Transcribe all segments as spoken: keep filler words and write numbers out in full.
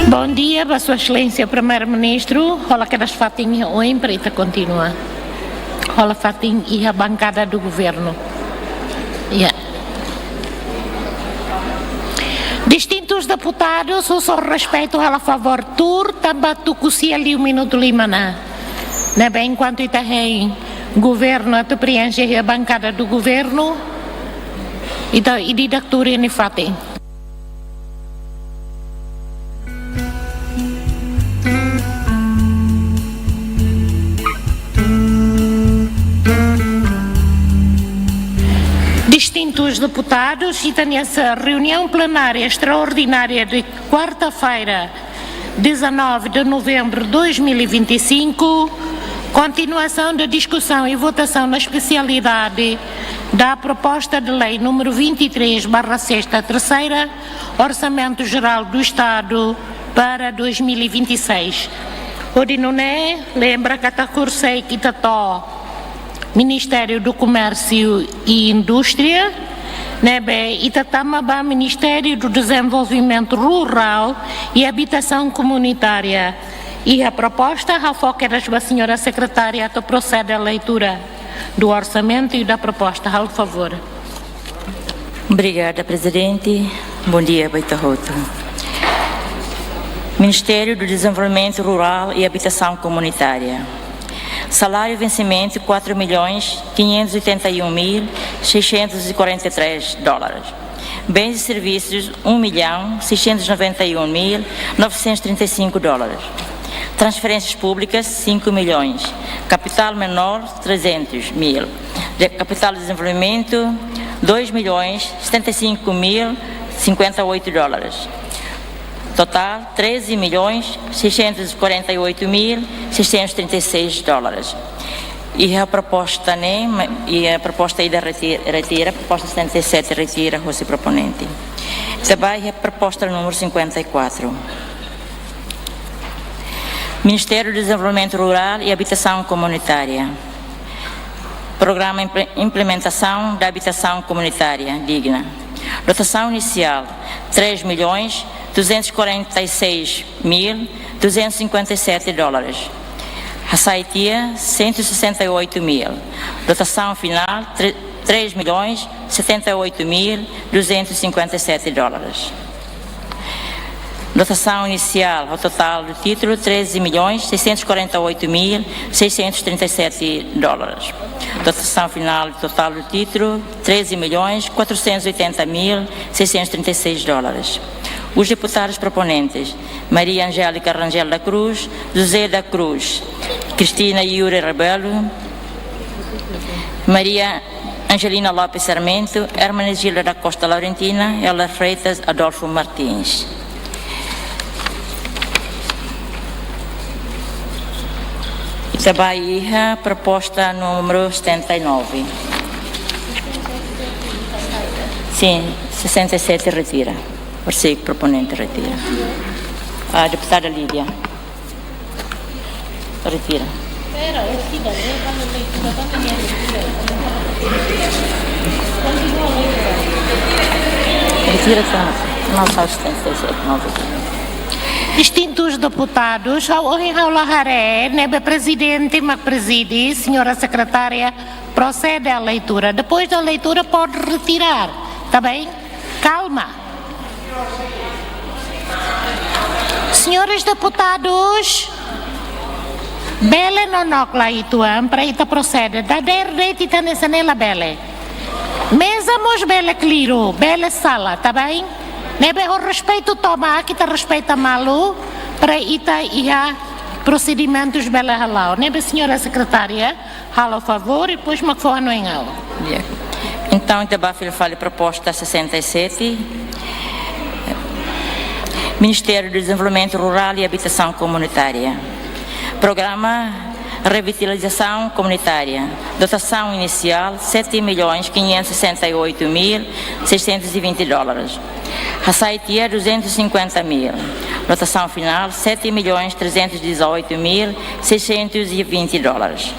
Bom dia ba Sua Exelénsia Primeiru-Ministru, hola kedas fatin iha oin para ita kontinua. Hola fatin iha bankada do governu. Ya. Distintus deputadus, husu respeitu, halo favór tuur tanba tuku sia liu minutu lima ona. Ne'ebé enkuantu ita hein governu atu preenxe iha bankada do governu, ita ida-idak tuur iha nia fatin. Distintus deputadus, ita-nia reunião plenária extraordinária de quarta-feira, dezanove de novembro de dois mil e vinte e cinco, continuação da discussão e votação na especialidade da proposta de lei número vinte e três barra sexta terceira, Orçamento Geral do Estado para dois mil e vinte e seis. Hodi nune'e, lembra katak horiseik ita to'o Ministério do Comércio e Indústria, ne'ebé ita tama ba Ministério do Desenvolvimento Rural e Habitação Comunitária. Iha proposta, ha'u fó kedas ba señora sekretária atu prosede à leitura do orçamento e da proposta. Halo favór. Obrigada, Prezidente. Bom dia ba ita hotu. Ministério do Desenvolvimento Rural e Habitação Comunitária. Salário vencimento, quatro milhões quinhentos e oitenta e um mil seiscentos e quarenta e três dólares. Bens e serviços, um milhão seiscentos e noventa e um mil novecentos e trinta e cinco dólares. Transferências públicas, cinco milhões. Capital menor, trezentos mil. De-, capital de desenvolvimento, dois milhões setenta e cinco mil cinquenta e oito dólares. Total, treze milhões seiscentos e quarenta e oito mil seiscentos e trinta e seis dólares. Iha proposta ne'e, ma-, iha proposta ida reti-, retira, proposta setenta e sete retira, hosi proponente. Ita bá iha proposta número cinquenta e quatro. Ministério do Desenvolvimento Rural e Habitação Comunitária. Programa Imple-, Implementação da Habitação Comunitária Digna. Dotação inicial, três milhões duzentos e quarenta e seis mil duzentos e cinquenta e sete dólares. Hasai tiha, cento e sessenta e oito mil. Dotação final, tre-, três milhões setenta e oito mil duzentos e cinquenta e sete dólares. Dotação inicial, o total do título, treze milhões seiscentos e quarenta e oito mil seiscentos e trinta e sete dólares. Dotação final, total do título, treze milhões quatrocentos e oitenta mil seiscentos e trinta e seis dólares. Os deputados proponentes, Maria Angélica Rangel da Cruz, José da Cruz, Cristina Yuri Rebelo, Maria Angelina Lopes Sarmento, Hermenegilda da Costa Laurentina, Ela Freitas, Adolfo Martins. Ita bá iha proposta número setenta e nove. Sim, sessenta e sete retira. Por isso que proponente retira. A deputada Lídia. Retira. Retira essa. Não, só setenta e sete, não, retira. Distintus deputadus, ha'u ohin ha'u la haree, ne'ebé prezidente mak prezide, señora sekretária, prosede à leitura. Depois da leitura pode retirar, tá bem? Calma. Senhores deputados, bele nonook lai uitoan para ita prosede. Dadeer de'it ita hanesan ne'e labele. Meza mós bele kleur, bele sala, tá bem? Ne'ebé ho respeitu tomak, ita respeita malu, para ita iha prosedimentus bele hala'o. Ne'ebé señora sekretária, halo favór, e depois mak fó hanoin ha'u. Bien. Entaun, ita bá fila fali proposta sessenta e sete, Ministério do Desenvolvimento Rural e Habitação Comunitária. Programa Revitalização Comunitária. Dotação inicial, sete milhões quinhentos e sessenta e oito mil seiscentos e vinte dólares. Hasai tiha, duzentos e cinquenta mil. Dotação final, sete milhões trezentos e dezoito mil seiscentos e vinte dólares.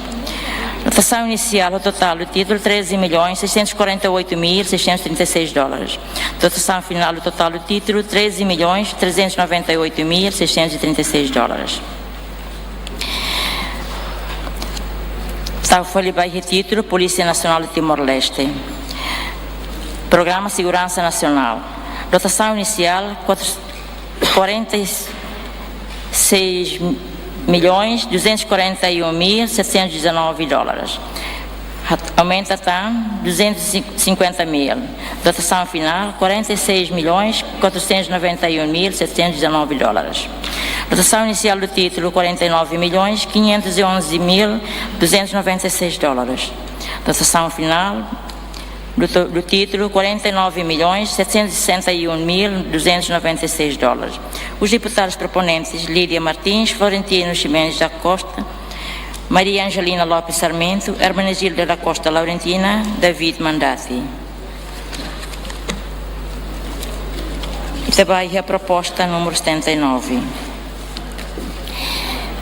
Dotação inicial, o total do título, treze milhões seiscentos e quarenta e oito mil seiscentos e trinta e seis dólares. Dotação final, o total do título, treze milhões trezentos e noventa e oito mil seiscentos e trinta e seis dólares. Tau fali ba iha títulu Polícia Nacional de Timor-Leste. Programa Segurança Nacional. Dotação inicial, quatro, quarenta e seis milhões duzentos e quarenta e um mil setecentos e dezenove dólares. Hat-, aumenta tan duzentos e cinquenta mil. Dotação final, quarenta e seis milhões quatrocentos e noventa e um mil setecentos e dezenove dólares. Dotação inicial do título, quarenta e nove milhões quinhentos e onze mil duzentos e noventa e seis dólares. Dotação final do to-, do título, quarenta e nove milhões setecentos e sessenta e um mil duzentos e noventa e seis dólares. Os deputados proponentes, Lídia Martins, Florentino Ximenes da Costa, Maria Angelina Lopes Sarmento, Hermenegilda da Costa Laurentina, David Mandati. Ita ba iha proposta número setenta e nove.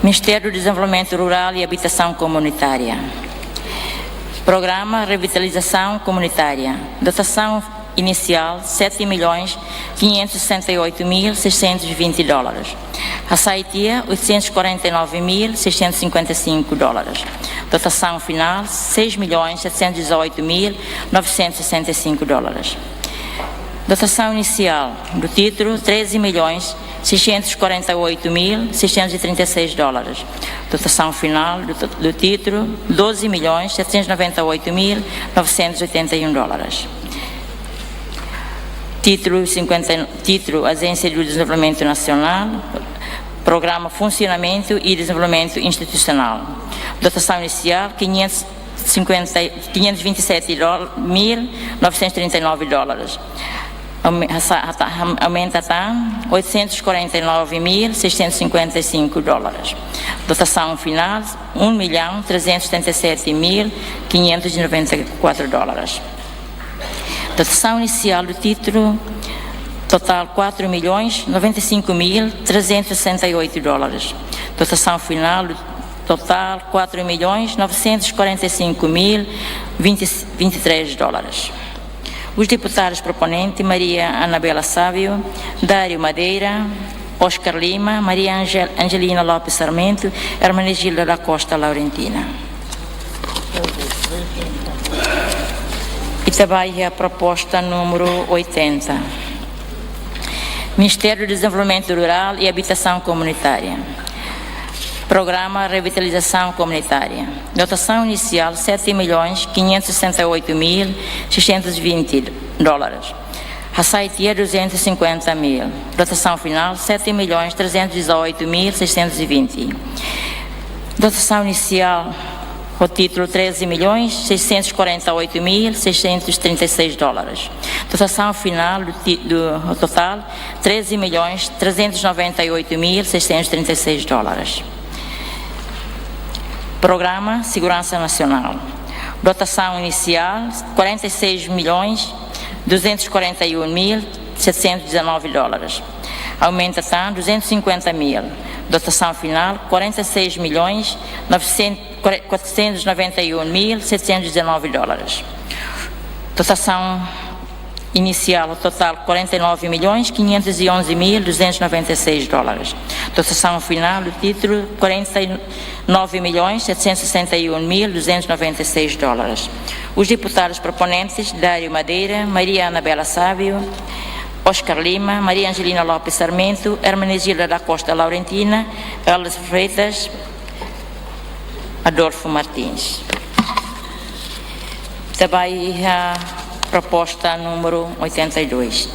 Ministério do Desenvolvimento Rural e Habitação Comunitária. Programa Revitalização Comunitária. Dotação inicial, sete milhões quinhentos e sessenta e oito mil seiscentos e vinte dólares. Hasai tiha, oitocentos e quarenta e nove mil seiscentos e cinquenta e cinco dólares. Dotação final, seis milhões setecentos e dezoito mil novecentos e sessenta e cinco dólares. Dotação inicial do título, treze milhões seiscentos e quarenta e oito mil seiscentos e trinta e seis dólares. Dotação final do, do título, doze milhões setecentos e noventa e oito mil novecentos e oitenta e um dólares. Título cinquenta, título Agência do Desenvolvimento Nacional, Programa Funcionamento e Desenvolvimento Institucional. Dotação inicial, quinhentos e cinquenta, quinhentos e vinte e sete mil novecentos e trinta e nove dólares. Aume-, hasa-, hata-, ham-, aumenta tan oitocentos e quarenta e nove mil seiscentos e cinquenta e cinco dólares. Dotação final, um milhão trezentos e setenta e sete mil quinhentos e noventa e quatro dólares. Dotação inicial do título, total quatro milhões noventa e cinco mil trezentos e sessenta e oito dólares. Dotação final, total quatro milhões novecentos e quarenta e cinco mil vinte, vinte e três dólares. Os deputados proponentes, Maria Anabela Sábio, Dário Madeira, Oscar Lima, Maria Angel-, Angelina Lopes Sarmento, Hermenegilda da Costa Laurentina. Ita ba iha proposta número oitenta. Ministério do Desenvolvimento Rural e Habitação Comunitária. Programa Revitalização Comunitária. Dotação inicial, sete milhões quinhentos e sessenta e oito mil seiscentos e vinte dólares. Hasai tiha, duzentos e cinquenta mil. Dotação final, sete milhões trezentos e dezoito mil seiscentos e vinte. Dotação inicial, o título, treze milhões seiscentos e quarenta e oito mil seiscentos e trinta e seis dólares. Dotação final do ti-, do total, treze milhões trezentos e noventa e oito mil seiscentos e trinta e seis dólares. Programa Segurança Nacional. Dotação inicial, quarenta e seis milhões duzentos e quarenta e um mil setecentos e dezenove dólares. Aumenta tan duzentos e cinquenta mil. Dotação final, quarenta e seis milhões novecentos, quatrocentos e noventa e um mil setecentos e dezenove dólares. Dotação inicial, total, quarenta e nove milhões quinhentos e onze mil duzentos e noventa e seis dólares. Dotação final do título, quarenta e nove milhões setecentos e sessenta e um mil duzentos e noventa e seis dólares. Os deputados proponentes, Dário Madeira, Maria Anabela Sábio, Oscar Lima, Maria Angelina Lopes Sarmento, Hermenegilda da Costa Laurentina, Carlos Freitas, Adolfo Martins. Ita ba iha proposta número oitenta e dois.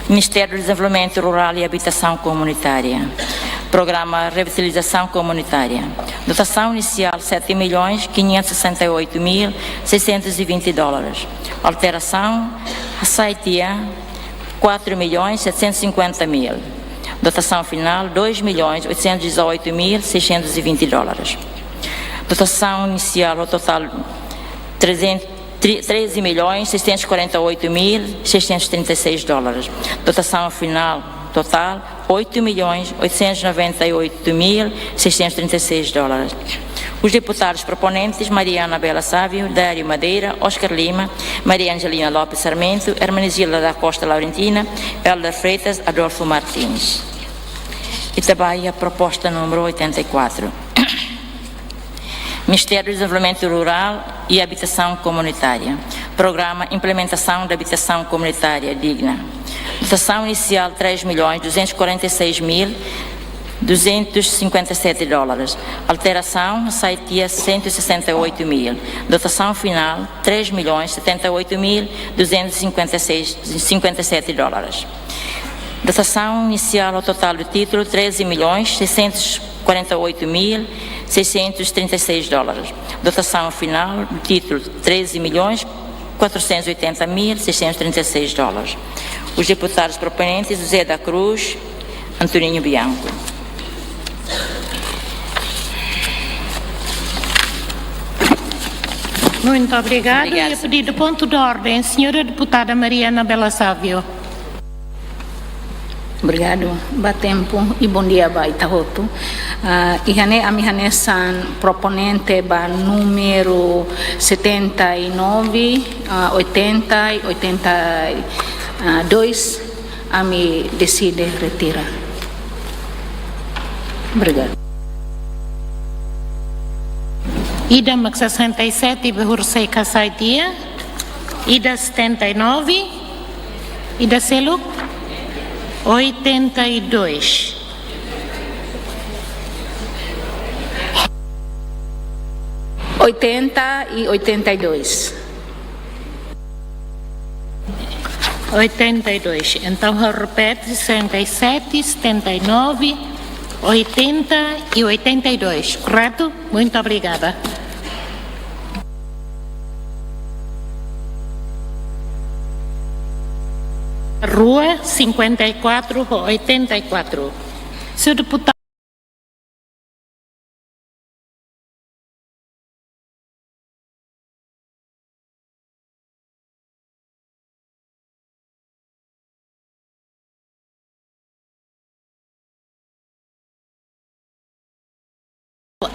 Ministério do Desenvolvimento Rural e Habitação Comunitária. Programa Revitalização Comunitária. Dotação inicial, sete milhões quinhentos e sessenta e oito mil seiscentos e vinte dólares. Alteração, hasai tiha, quatro milhões setecentos e cinquenta mil. Dotação final, dois milhões oitocentos e dezoito mil seiscentos e vinte dólares. Dotação inicial ou total, trezentos, tre-, treze milhões seiscentos e quarenta e oito mil seiscentos e trinta e seis dólares. Dotação final total, oito milhões oitocentos e noventa e oito mil seiscentos e trinta e seis dólares. Os deputados proponentes, Maria Anabela Sávio, Dário Madeira, Oscar Lima, Maria Angelina Lopes Sarmento, Hermenegilda da Costa Laurentina, Helder Freitas, Adolfo Martins. Ita ba iha proposta número oitenta e quatro. Ministério do Desenvolvimento Rural e Habitação Comunitária. Programa Implementação da Habitação Comunitária Digna. Dotação inicial, três milhões duzentos e quarenta e seis mil duzentos e cinquenta e sete dólares. Alteração, sai tiha cento e sessenta e oito mil. Dotação final, três milhões setenta e oito mil duzentos e cinquenta e seis, cinquenta e sete dólares. Dotação inicial ao total do título, treze milhões seiscentos quarenta e oito mil seiscentos e trinta e seis dólares. Dotação final do título, treze milhões quatrocentos e oitenta mil seiscentos e trinta e seis dólares. Os deputados proponentes, José da Cruz, Antoninho Bianco. Muito obrigado. Obrigada. E a pedido de ponto de ordem, senhora deputada Maria Anabela Sávio. Obrigadu ba tempu i bondia ba ita hotu. Ah, iha ne'e ami hanesan proponente ba númeru setenta e nove, ah, oitenta e oitenta e dois, ami deside retira. Obrigadu. Ida mak sessenta e sete, Behur Seika Saidia. Ida setenta e nove. Ida seluk? Oitenta e dois. Oitenta e oitenta e dois. Oitenta e dois. Então, eu repito, sessenta e sete, setenta e nove, oitenta e oitenta e dois, correto? Muito obrigada. Rua cinquenta e quatro, oitenta e quatro. Senhor deputado.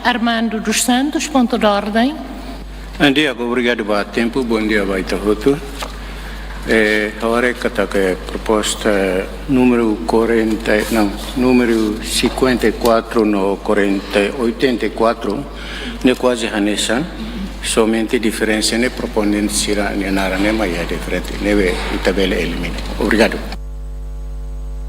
Armando dos Santos, ponto de ordem. Bondia, obrigadu ba tempu, bondia ba ita hotu. Eh, agora katak proposta número quarenta, não, número cinquenta e quatro no quarenta, oitenta e quatro, ne'e kuaze hanesan, somente diferensa ne'e proponente sira-nia naran ne'e mak iha diferente, ne'ebé ita bele elimina. Obrigadu.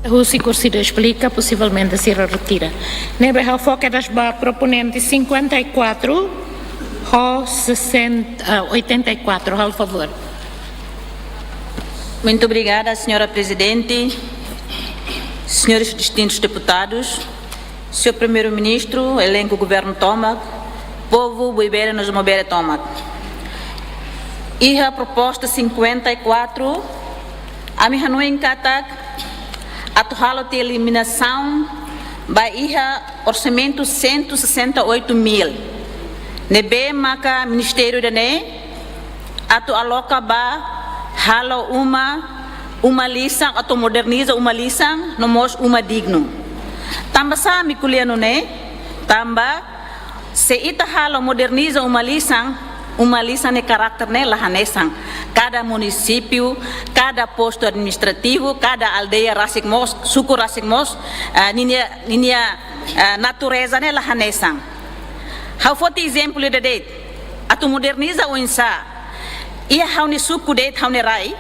Husi kursi de esplika, possivelmente sira retira. Ne'ebé ha'u fó kedas ba proponente cinquenta e quatro, ho sessenta, ah, oitenta e quatro, halo favór. Muito obrigada, senhora Presidente, senhores distintos deputados, senhor Primeiro-Ministro, elenku governu tomak, povu Buibere no Zumabere tomak. Iha proposta cinquenta e quatro, ami hanoin katak atu halo tiha eliminasaun ba iha orsamentu cento e sessenta e oito mil. Ne'ebé maka ministériu ida-ne'e atu aloka ba halo uma, uma lisan, atu moderniza uma lisan, no mós uma dignu. Tanba sá ami ko'alia nune'e? Tanba se ita halo moderniza uma lisan, uma lisan nia karakter ne'e la hanesan. Kada munisípiu, kada postu administrativu, kada aldeia rasik mós, suku rasik mós, ah, ninia, ninia, ah, natureza ne'e la hanesan. Ha'u foti ezemplu ida de'it. Atu moderniza oinsá? Iha ha'u-nia suku de'it, ha'u-nia rai,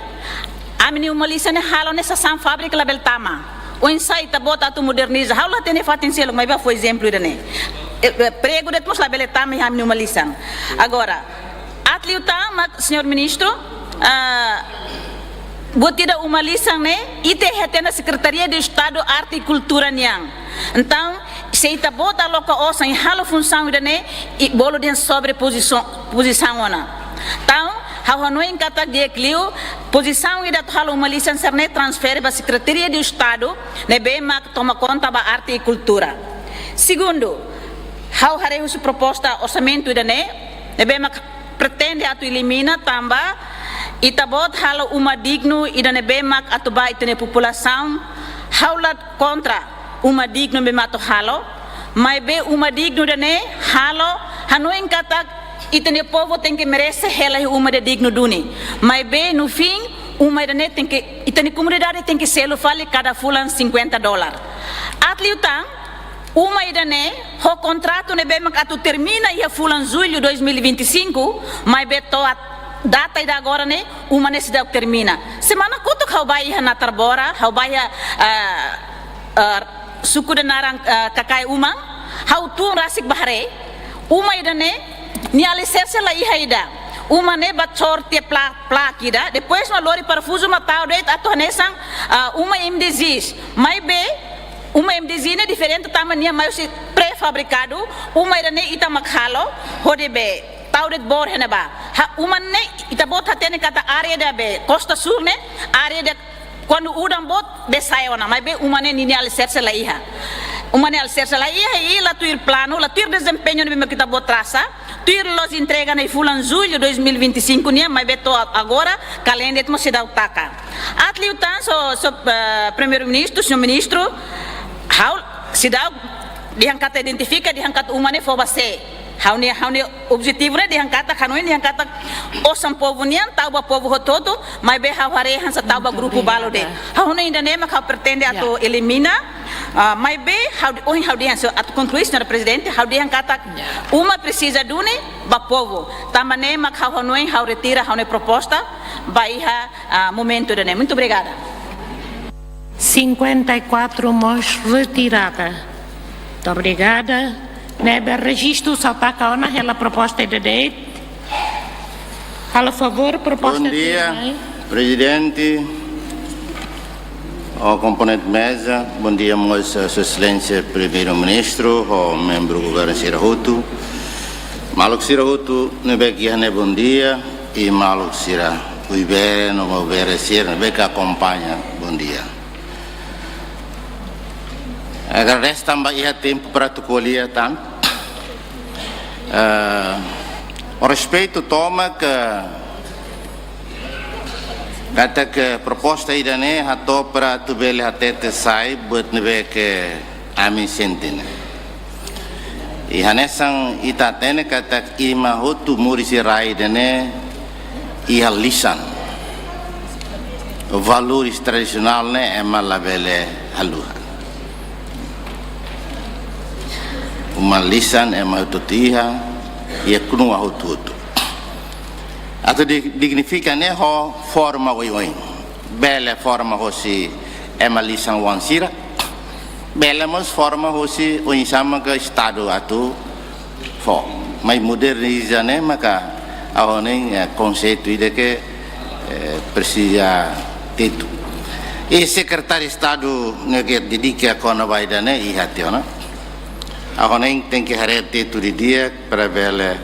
ami-nia uma lisan ne'e halo ne'e sasán fábrika labele tama. Oinsá ita-boot atu moderniza? Ha'u la hatene fatin seluk, maibé fó ezemplu ida-ne'e. Eh, eh, pregu de'it mós labele tama iha ami-nia uma lisan. Agora, aat liután mak, senhor Ministro, ah, buat ida uma lisan ne'e, ita hatene Sekretaria de Estadu Arte e Kultura nian. Entaun, se ita-boot aloka osan i halo funsaun ida-ne'e, i bolu dehan sobrepozisaun, pozisaun ona. Entaun, Ha'u hanoin katak di'ak liu pozisaun ida atu halo uma lisan sira-ne'e transfere ba Sekretaria de Estadu ne'ebé mak toma konta ba arte i kultura. Segundu, ha'u haree husi proposta orsamentu ida-ne'e, ne'ebé mak pretende atu elimina tanba ita-boot halo uma dignu ida ne'ebé mak atu ba ita-nia populasaun. Ha'u la kontra uma dignu ne'ebé mak atu halo, maibé uma dignu ida-ne'e halo hanoin katak ita-nia povu tenke merese hela iha uma ida dignu duni. Maibé no fim, uma ida-ne'e tenke, ita-nia komunidade tenke selu fali kada fulan cinquenta dólar. Aat liután, uma ida-ne'e ho kontratu ne'ebé mak atu termina iha fulan jullu dois mil e vinte e cinco, maibé to'o data ida agora ne'e, uma ne'e seidauk termina. Semana kotuk ha'u bá iha Natarbora, ha'u bá iha, ah, ah, suku ida naran, ah, Kakae Umang, ha'u tun rasik bá haree, uma ida-ne'e, nia aliserse la iha ida. Uma ne'e bá cór tiha pla-, plaka ida, depois mak lori parafuzu mak tau de'it atu hanesan, ah, uma M D Gs. Maibé, uma M D G ne'e diferente tanba nia mai husi pré-fabrikadu, uma ida-ne'e ita mak halo, hodi be tau de'it boor iha ne'ebá. Ha, uma ne'e ita-boot hatene katak área ida be Costa Sul ne'e, área ida kuandu udan boot bee sa'e ona, maibé uma ne'e ninia aliserse la iha. Uma ne'e aliserse la iha i la tuir planu, la tuir dezempeñu ne'ebé mak ita-boot trasa, tuir loloos entrega iha fulan jullu dois mil e vinte e cinco nian, maibé to'o agora, kalenda ita mós seidauk taka. Aat liután, so, so, eh, Primeiru-Ministru, Señór Ministru, ha'u seidauk dehan katak identifika, dehan katak uma ne'e fó ba sé. Ha'u-nia, ha'u-nia objetivu ne'e dehan katak, hanoin dehan katak osan povu nian, tau ba povu hotu-hotu, maibé ha'u haree hanesan tau ba grupu balu de'it. Ha'u hanoin ida-ne'e mak ha'u pretende atu elimina, ah, maibé ha'u, ohin ha'u dehan, so, atu konklui, Señora Prezidente, ha'u dehan katak uma presiza duni ba povu. Tanba ne'e mak ha'u hanoin ha'u retira ha'u-nia proposta ba iha, ah, momentu ida-ne'e. Muito obrigada. Cinquenta e quatro mós retirada. Muito obrigada. Ne'ebé rejistu só taka ona hela proposta ida de'it. Halo favór, proposta. Bom dia, Prezidente, ho komponente meza. Bom dia mós, eh, Sua Exelénsia Primeiru-Ministru, ho membru governu sira hotu. Maluk sira hotu ne'ebé iha ne'e, bom dia. I maluk sira Oeiberg no Maubere sira ne'ebé akompaña, bom dia. Agradese tanba iha tempu para atu ko'alia tan. Eh, ho respeitu tomak, katak proposta ida-ne'e hato'o para atu bele hatete sai buat ne'ebé ke ami sente ne'e. I hanesan ita hatene katak ema hotu moris iha rai ida-ne'e iha lisan. Valores tradisionál ne'e ema labele haluha. Uma lisan ema hotu iha, iha konua hotu-hotu. Atu di-, dignifika ne'e ho forma oioin. Bele forma hosi ema lisan-oan sira. Bele mós forma hosi oinsá maka Estadu atu fó. Mai moderniza ne'e maka ha'u hanoin, eh, konseitu ida ke, eh, presiza tetu. I Sekretáriu Estadu ne'e ke dedika kona-ba ida-ne'e iha tiha ona. Ha'u hanoin tenke haree tetu didi'ak para bele,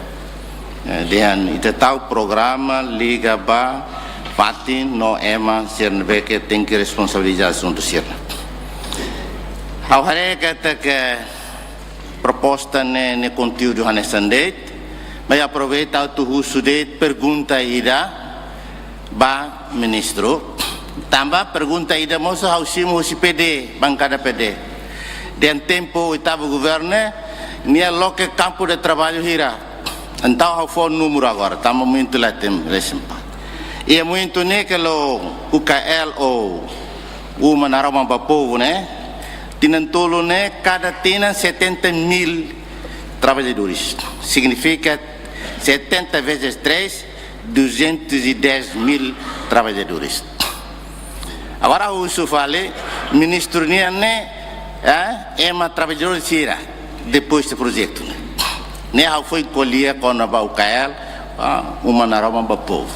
eh, dehan ita tau programa liga ba fatin no ema sira ne'ebé ke tenke responsabiliza asuntu sira. Ha'u haree katak proposta ne'e, ne'e konteúdu hanesan de'it, maibé aproveita atu husu de'it pergunta ida ba Ministru. Tanba pergunta ida mós ha'u simu husi P D, bankada P D. Dehan tempu oitavu governu, nia loke kampu de traballu hira. Entaun ha'u fó númeru agora, tanba momentu la tem resempa. Iha momentu ne'e kalau U K L ou Uma Naroman ba Povu ne'e, tinan tolu ne'e kada tinan setenta mil trabalhadores. Signifika setenta vezes três, duzentos e dez mil trabalhadores. Agora husu fali, Ministru nian ne'e, eh, ema trabalhadór sira, depois de projetu ne'e. Ne'e ha'u foin ko'alia kona-ba U K L, ah, Uma Naroman ba Povu.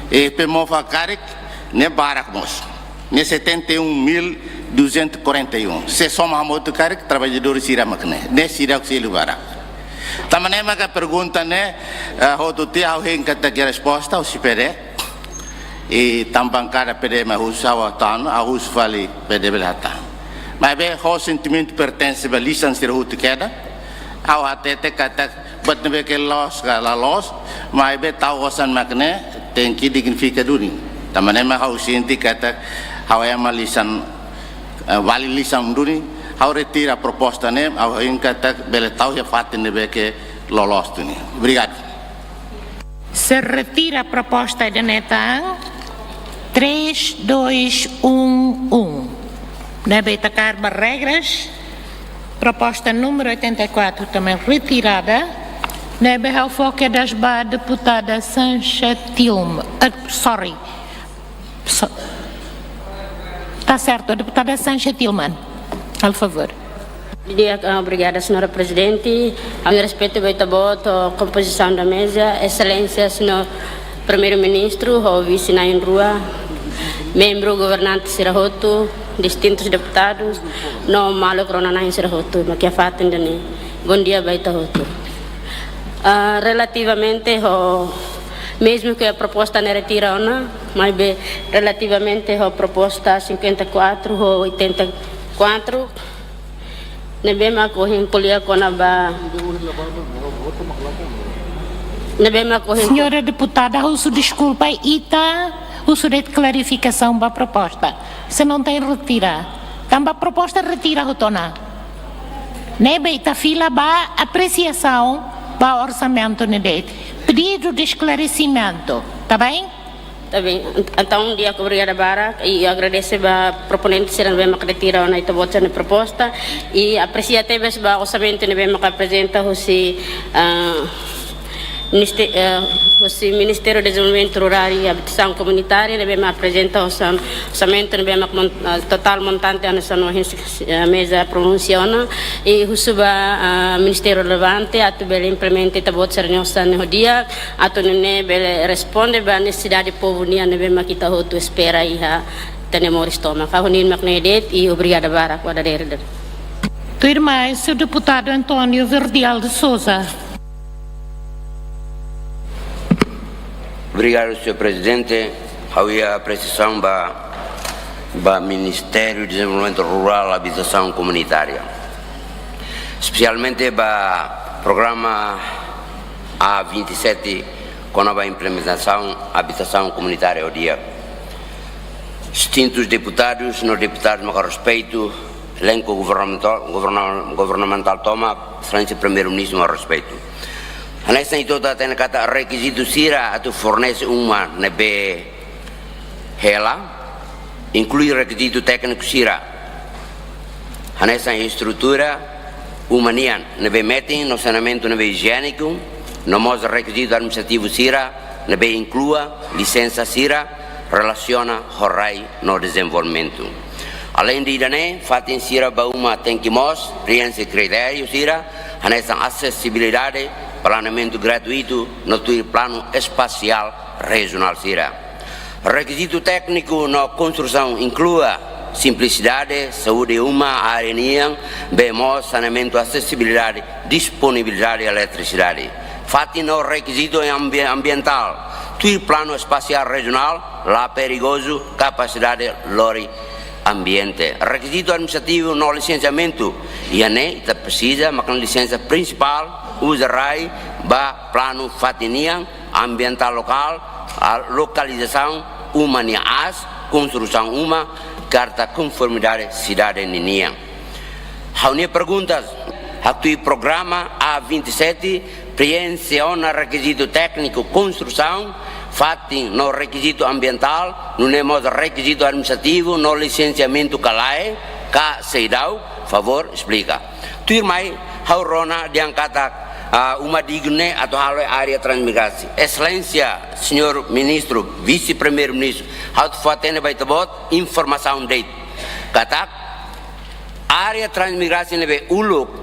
I Pemofa karik, ne'e barak mós. Ne'e setenta e um mil duzentos e quarenta e um. Se soma hamutuk karik, trabalhadór sira mak ne'e. Ne'e sira selu barak. Tanba ne'e maka pergunta ne'e, eh, hotu tiha ha'u hein katak resposta ha'u sei pede. I tanba kada pede mak husu ha'u hatán, ha'u husu fali pede bele hatán. Maibé ho sentimentu pertense ba lisan sira hotu kedas, ha'u hatete katak buat ne'ebé ke loos ka la loos, maibé tau osan mak ne'e tenke dignifika duni. Tanba ne'e mak ha'u sente katak ha'u ema lisan, eh, vale lisan duni, ha'u retira proposta ne'e, ha'u hein katak bele tau iha fatin ne'ebé ke loloos duni. Obrigadu. Sei retira proposta ida-ne'e tan três dois um um. Ne'ebé ita kaer ba regras, proposta número oitenta e quatro também retirada. Ne'ebé ha'u fó kedas ba deputada Sancha Tilman. Eh, sorry. So-, tá certo, deputada Sancha Tilman, por favor. Di'ak, ah, obrigada, Senhora Presidente. Ha'u respeitu ba Ita-Boot, ho kompozisaun da meza, Exelénsia Senhor Primeiru-Ministru, ho vise na'in-rua, membru governante sira hotu, distintus deputadus, no maluk rona-na'in sira hotu, mak iha fatin ida-ne'e. Bom dia ba ita hotu. Ah, relativamente ho, mezmu ke proposta ne'e retira ona, maibé relativamente ho proposta cinquenta e quatro ho oitenta e quatro, ne'ebé mak ohin ko'alia kona-ba, ne'ebé mak ohin Senhora deputada, husu deskulpa, ita husu de'it klarifikasaun ba proposta. Se não tem retira. Tanba proposta retira hotu ona. Ne'ebé ita fila ba apresiasaun ba orsamentu ne'e de'it. Pedidu de esclarecimento, tá bem? Tá bem. Entaun, di'ak, obrigada barak. I agradese ba proponente sira ne'ebé mak retira ona Ita-Boot sira-nia proposta. I apresia tebes ba orsamentu ne'ebé mak aprezenta husi, ah, Ministe-, eh, husi Ministériu Dezenvolvimentu Rurál i Abitasaun Komunitária, ne'ebé mak aprezenta osan-, orsamentu ne'ebé mak mon-, eh, totál montante hanesan ohin, eh, meza pronunsia ona, i husu ba, eh, ministériu relevante atu bele implementa Ita-Boot sira-nia osan ne'e ho di'ak, atu nune'e bele responde ba nesesidade povu nian ne'ebé mak ita hotu espera iha ita-nia moris tomak. Ha'u-nia mak ne'e de'it, i obrigada barak ba dadeer. Tuirmai, senhor deputado António Verdial de Sousa. Obrigadu, señór Prezidente. Ha'u iha apresiasaun ba, ba Ministériu Dezenvolvimentu Rurál, Abitasaun Komunitária, espesialmente ba programa A vinte e sete, kona-ba implementasaun abitasaun komunitária ho di'ak. Distintus deputadus no deputadus mak ha'u respeitu, elenku governamentál, governa-, governamentál tomak, Exelénsia Primeiru-Ministru mak ha'u respeitu. Hanesan ita hotu hatene katak rekizitu sira atu fornese uma ne'ebé hela, inklui rekizitu tékniku sira, hanesan estrutura uma nian ne'ebé metin no saneamentu ne'ebé ijiéniku, no mós rekizitu administrativu sira ne'ebé inklui lisensa sira relasiona ho rai no dezenvolvimentu. Aleinde ida-ne'e, fatin sira ba uma tenke mós preenxe kritériu sira hanesan asesibilidade, planeamentu gratuitu no tuir planu espasiál rejionál sira. Rekizitu tékniku no konstrusaun inklui simplisidade, saúde uma, área nian, bee moos, saneamentu, asesibilidade, disponibilidade eletrisidade. Fatin no rekizitu ambi-, ambientál, tuir planu espasiál rejionál, la perigozu, kapasidade lori ambiente. Rekizitu administrativu no lisensiamentu, iha ne'e ita presiza, mak lisensa prinsipál, uza rai ba planu fatin nian, ambientál lokál, a lokalizasaun uma nia aas, konstrusaun uma, karta konformidade sidade ninian. Ha'u-nia perguntas, atu iha programa A vinte e sete, preenxe ona rekizitu tékniku konstrusaun, fatin no rekizitu ambientál, nune'e mós rekizitu administrativu no lisensiamentu ka lae, ka seidauk, favór esplika. Tuirmai, ha'u rona dehan katak, ah, uma dignu ne'e atu halo iha área transmigrasi. Exelénsia, señór Ministru, Vise-Primeiru-Ministru, ha'u atu fó-hatene ba ita-boot, informasaun de'it. Katak, área transmigrasi ne'ebé uluk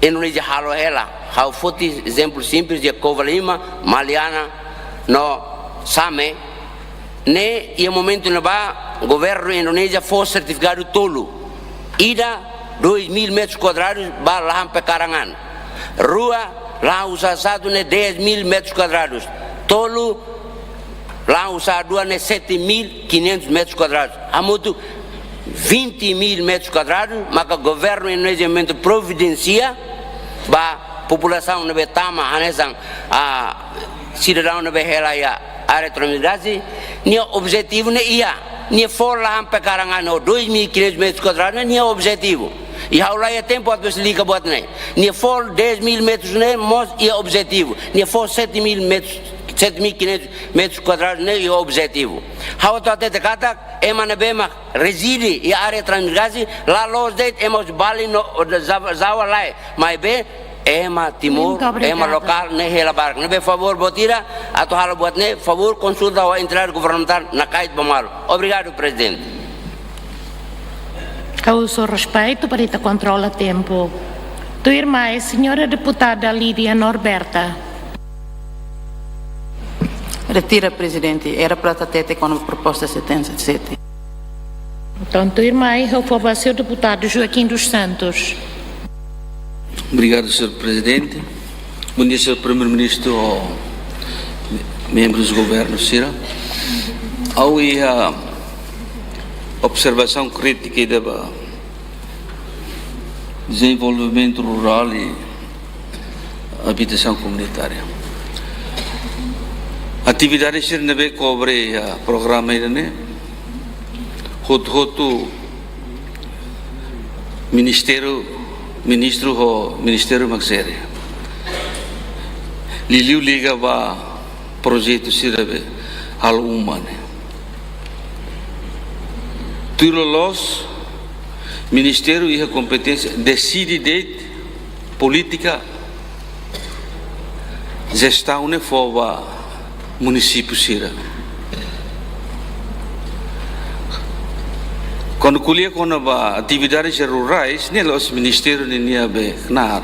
Indonézia halo hela. Ha'u foti ezemplu simples iha Covalima, Maliana, no Same, ne'e iha momentu ne'ebá governu Indonézia fó sertifikadu tolu. Ida, dois mil metros kuadradus ba lahan pekarangan. Rua, La'o uza satu ne'e dez mil metros kuadradus. Tolu, la'o uza dua ne'e sete mil quinhentos metros kuadradus. Hamutuk vinte mil metros kuadradus, maka governu Indonézia momentu providensia ba populasaun ne'ebé tama hanesan, ah, sidadaun ne'ebé hela iha área Trans-Migrasia, nia objetivu ne'e iha, nia fó lahan pekarangan ho dois mil quinhentos metros kuadradus ne'e nia objetivu. I ha'u la iha tempu atu esplika buat ne'e. Nia fó dez mil metros ne'e mós iha objetivu. Nia fó sete mil metros, sete mil quinhentos metros kuadradus ne'e iha objetivu. Ha'u atu hatete katak, ema ne'ebé mak rezide iha área Trans-Migrasia, la loos de'it ema husi Bali no Java, Java lae, maibé ema Timor, Muito obrigada. Ema lokál ne'e hela barak. Ne'ebé favór buat ida, atu halo buat ne'e, favór konsulta ho entidade governamentál nakait ba malu. Obrigadu, Prezidente. Ha'u husu respeitu para ita kontrola tempu. Tuirmai, señora deputada Lídia Norberta. Retira, Prezidente. Era para ita hatete kona-ba proposta setenta e sete. Entaun, tuirmai, ha'u fó ba señór deputadu Joaquim dos Santos. Obrigadu, señór Prezidente. Bondia, señór Primeiru-Ministru, ho me-, membrus governu sira. Ha'u iha observasaun krítika ida ba dezenvolvimentu rurál i abitasaun komunitária. Atividade sira ne'ebé kobre iha programa ida-ne'e, hotu-hotu ministériu, ministru ho ministériu mak jere. Liuliu liga ba projetu sira be halo uma ne'e. Tuir loloos, ministériu iha kompeténsia deside de'it polítika jestaun ne'e fó ba munisípiu sira. Kuandu ko'alia kona-ba atividades rurais, ne'e la'ós ministériu ninia be knaar.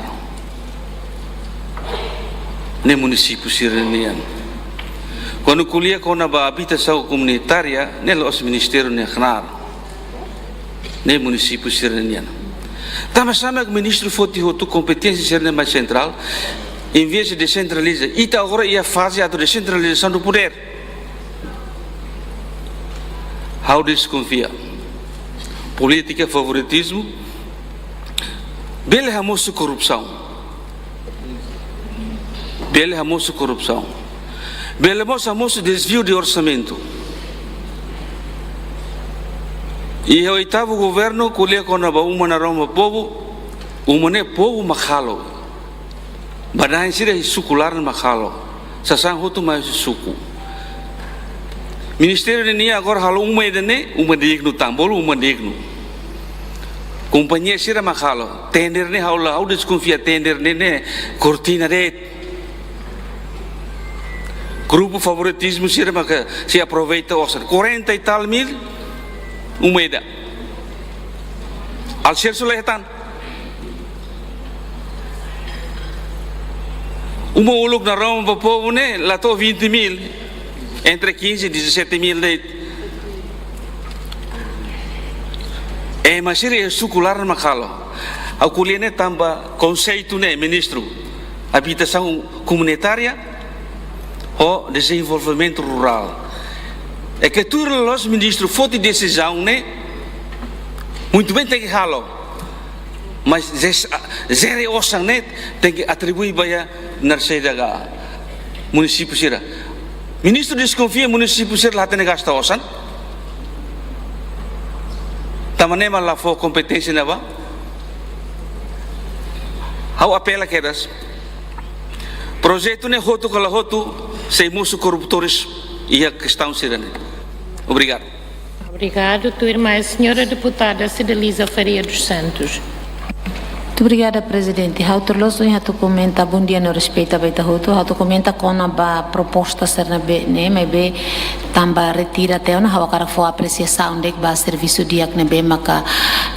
Ne'e munisípiu sira-nian. Kuandu ko'alia kona-ba abitasaun komunitária, ne'e la'ós ministériu nia knaar. Ne'e munisípiu sira-nian. Tanba sá mak ministru foti hotu kompeténsia sira-ne'e mai sentrál, envezde desentraliza. Ita agora iha faze atu desentralizasaun do poder. Ha'u deskonfia. Polítika favoritizmu bele hamosu korrupsaun. Bele hamosu korrupsaun. Bele mós hamosu dezviu de orsamentu. Iha oitavu governu ko'alia kona-ba uma naroman ba povu, uma ne'e povu mak halo. Badaen sira iha suku laran mak halo. Sasán hotu mai husi suku. Ministériu ninia agora halo uma ida-ne'e, uma dignu, tan bolu uma dignu. Kompañia sira mak halo. Tender ne'e ha'u la, ha'u deskonfia tender ne'e, ne'e kortina de'it. Grupu favoritizmu sira mak sei aproveita osan. Quarenta e tal mil, uma ida. Alicerce la iha tan. Uma uluk naroman ba povu ne'e, la to'o vinte mil, entre quinze e dezassete mil de'it. Ema sira iha suku laran mak halo. Ha'u ko'alia ne'e tanba konseitu ne'e, ministru. Abitasaun komunitária ho dezenvolvimentu rurál. É ke tuir loloos ministru foti desizaun ne'e, muito bem, tenke halo. Mas jere, jere osan ne'e tenke atribui ba iha naran saida ka munisípiu sira. Ministru deskonfia munisípiu sira la hatene gasta osan. Tanba ne'e mak la fó kompeténsia ne'ebá. Ha'u apela kedas. Projetu ne'e hotu ka la hotu, sei mosu korruptores iha kestaun sira-ne'e. Obrigadu. Obrigadu. Tuirmai, señora deputada Cideliza Faria dos Santos. Muito obrigada, Prezidente. Ha'u tuir loloos ohin ha'u atu komenta, bondia no respeitu ba ita hotu. Ha'u atu komenta kona-ba proposta sira ne'ebé ne'e, maibé tanba retira tiha ona, ha'u hakarak fó apresiasaun de'it ba servisu di'ak ne'ebé maka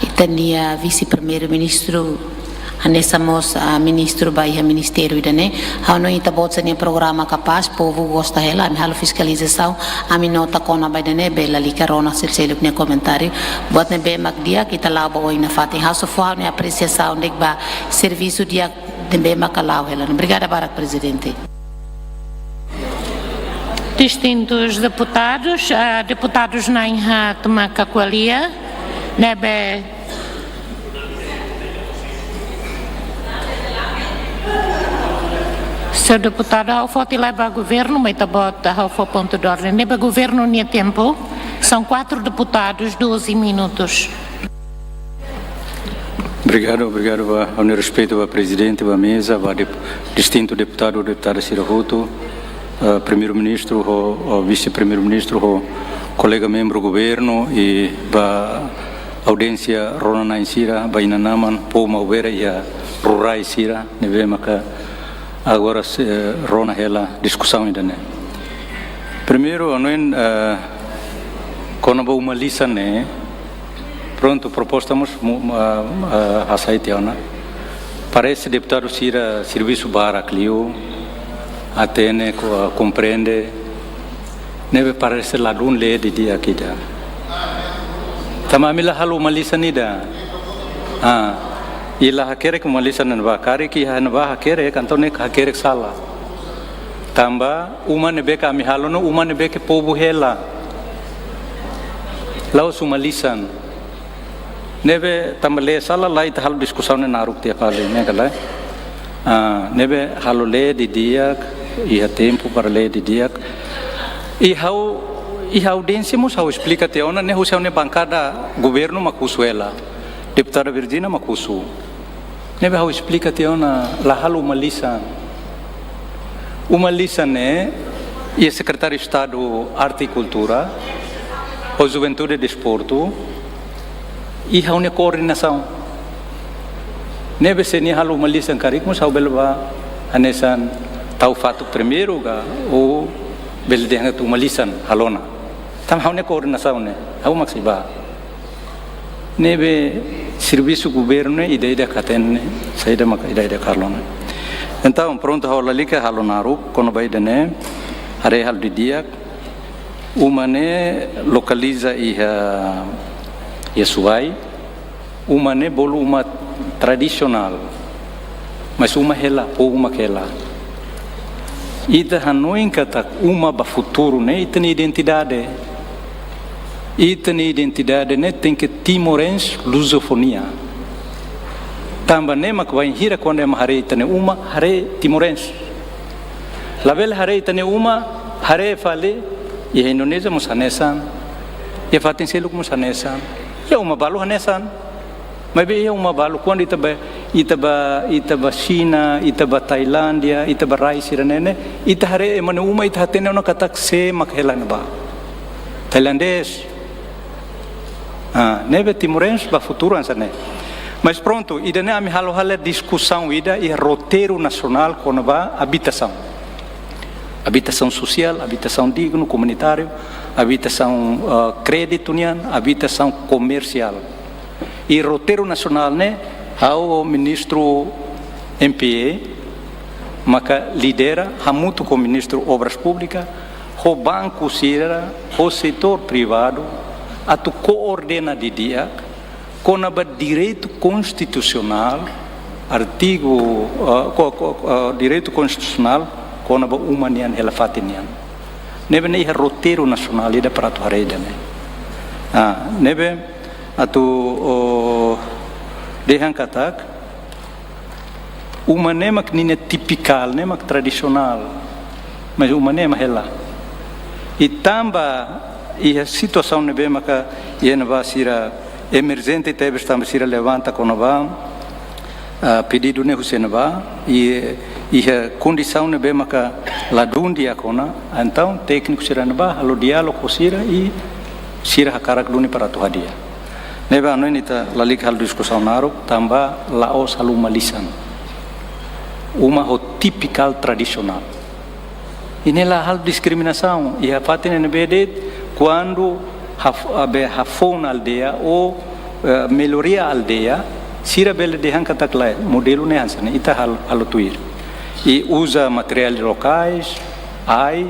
ita-nia Vise-Primeiru-Ministru, hanesan mós, ah, ministru ba iha ministériu ida-ne'e. Ha'u hanoin ita-boot sira-nia programa kapás, povu gosta hela, ami halo fiskalizasaun, ami nota kona-ba ida-ne'e, be lalika rona sira seluk nia komentáriu. Buat ne'ebé mak di'ak, ita la'o ba oin nafatin. Ha'u só fó ha'u-nia apresiasaun de'it ba servisu di'ak ne'ebé maka la'o hela. Obrigada barak, Prezidente. Distintus deputadus, ah, deputadus na'in-haat maka ko'alia, ne'ebé, señór deputadu, ha'u foti lai ba governu, mai ita-boot, ha'u fó pontu de orden. Ne'ebé governu nia tempu, são quatro deputados, doze minutos. Obrigadu, obrigadu ba, ha'u-nia respeitu ba Prezidente, ba meza, ba dep-, distintu deputadu, deputada sira hotu, ah, Primeiru-Ministru, ho, ho Vise-Primeiru-Ministru, ho kolega membru governu, i ba audiénsia rona-na'in sira, ba inan-aman, povu Maubere, iha rurais sira, ne'ebé maka agora sei, eh, rona hela diskusaun ida-ne'e. Primeiru, hanoin, eh, kona-ba uma lisan ne'e, prontu, proposta mós mu-, ah, ah, hasai tiha ona. Parese deputadu sira servisu barak liu, hatene, ko-, ah, komprende, ne'ebé parese ladún lee didi'ak ida. Tanba ami la halo uma lisan ida. Ah, i la hakerek uma lisan ne'ebá, karik iha ne'ebá hakerek, entaun ne'e hakerek sala. Tanba uma ne'ebé ke ami halo ne'e, uma ne'ebé ke povu hela. La'ós uma lisan. Ne'ebé tanba lee sala, la ita halo diskusaun ne'e naruk tiha fali, ne'e ka lae? Ah, ne'ebé halo lee didi'ak, iha tempu para lee didi'ak. I ha'u, iha audiénsia mós ha'u esplika tiha ona, ne'e husi ha'u-nia bankada governu mak husu hela. Deputada Virginia mak husu. Ne'ebé ha'u esplika tiha ona, la halo uma lisan. Uma lisan ne'e, iha Sekretáriu Estadu Arte i Kultura, ho Juventude i Desportu, i ha'u-nia koordenasaun. Ne'ebé se nia halo uma lisan karik mós ha'u bele bá hanesan tau fatuk primeiru ka, ou bele dehan katak uma lisan halo ona. Tanba ha'u-nia koordenasaun ne'e, ha'u mak sei bá. Ne'ebé servisu governu ne'e ida-idak hatene, saida maka ida-idak halo ona. Entaun, prontu, ha'u lalika halo naruk, kona-ba ida-ne'e, haree halo didi'ak, uma ne'e lokaliza iha, iha Suai, uma ne'e bolu uma tradisionál, mas uma hela, povu mak hela. Ita hanoin katak uma ba futuru ne'e ita-nia identidade. Ita-nia identidade ne'e tenke timorense lusofonia. Tanba ne'e mak bainhira kuandu ema haree ita-nia uma, haree timorense. Labele haree ita-nia uma, haree fali, iha Indonézia mós hanesan, iha fatin seluk mós hanesan, iha uma balu hanesan. Maibé iha uma balu, kuandu ita ba, ita ba, ita ba Xina, ita ba Tailándia, ita ba rai sira-ne'e ne'e, ita haree ema nia uma, ita hatene ona katak sé mak hela ne'ebá. Tailandés. Ah, ne'ebé timorense ba futuru hanesan ne'e. Mas prontu, ida-ne'e ami halo hela diskusaun ida iha roteiru nasionál kona-ba abitasaun. Abitasaun sosiál, abitasaun dignu, komunitáriu, abitasaun, ah, kréditu nian, abitasaun komersiál. I roteiru nasionál ne'e, ha'u ministru M P A maka lidera, hamutuk ho ministru Obras Públikas, ho banku sira, ho setór privadu, atu koordena didi'ak kona-ba direitu konstitusionál, artigu, ah, ko-, ko-, ah, direitu konstitusionál kona-ba uma nian, hela fatin nian. Ne'ebé ne'e iha roteiru nasionál ida para atu haree ida-ne'e. Ah, ne'ebé atu, oh, dehan katak, uma ne'e mak ninia tipikál, ne'e mak tradisionál. Mas uma ne'e ema hela. I tanba iha situasaun ne'ebé maka iha ne'ebá sira emerjente tebes tanba sira levanta kona-ba, ah, pedidu ne'e husi ne'ebá, i, iha kondisaun ne'ebé maka ladún di'ak ona, entaun tékniku sira ne'ebá halo diálogu ho sira i sira hakarak duni para atu hadi'a. Ne'ebé hanoin ita lalika halo diskusaun naruk, tanba la'ós halo uma lisan. Uma ho tipikál tradisionál. I ne'e la halo diskriminasaun, iha fatin ne'ebé de'it, kuandu haf-, abe hafoun aldeia ou, eh, melhoria aldeia, sira bele dehan katak lae, modelu ne'e hanesan ne'e, ita hal-, halo tuir. I uza materiál lokais, ai,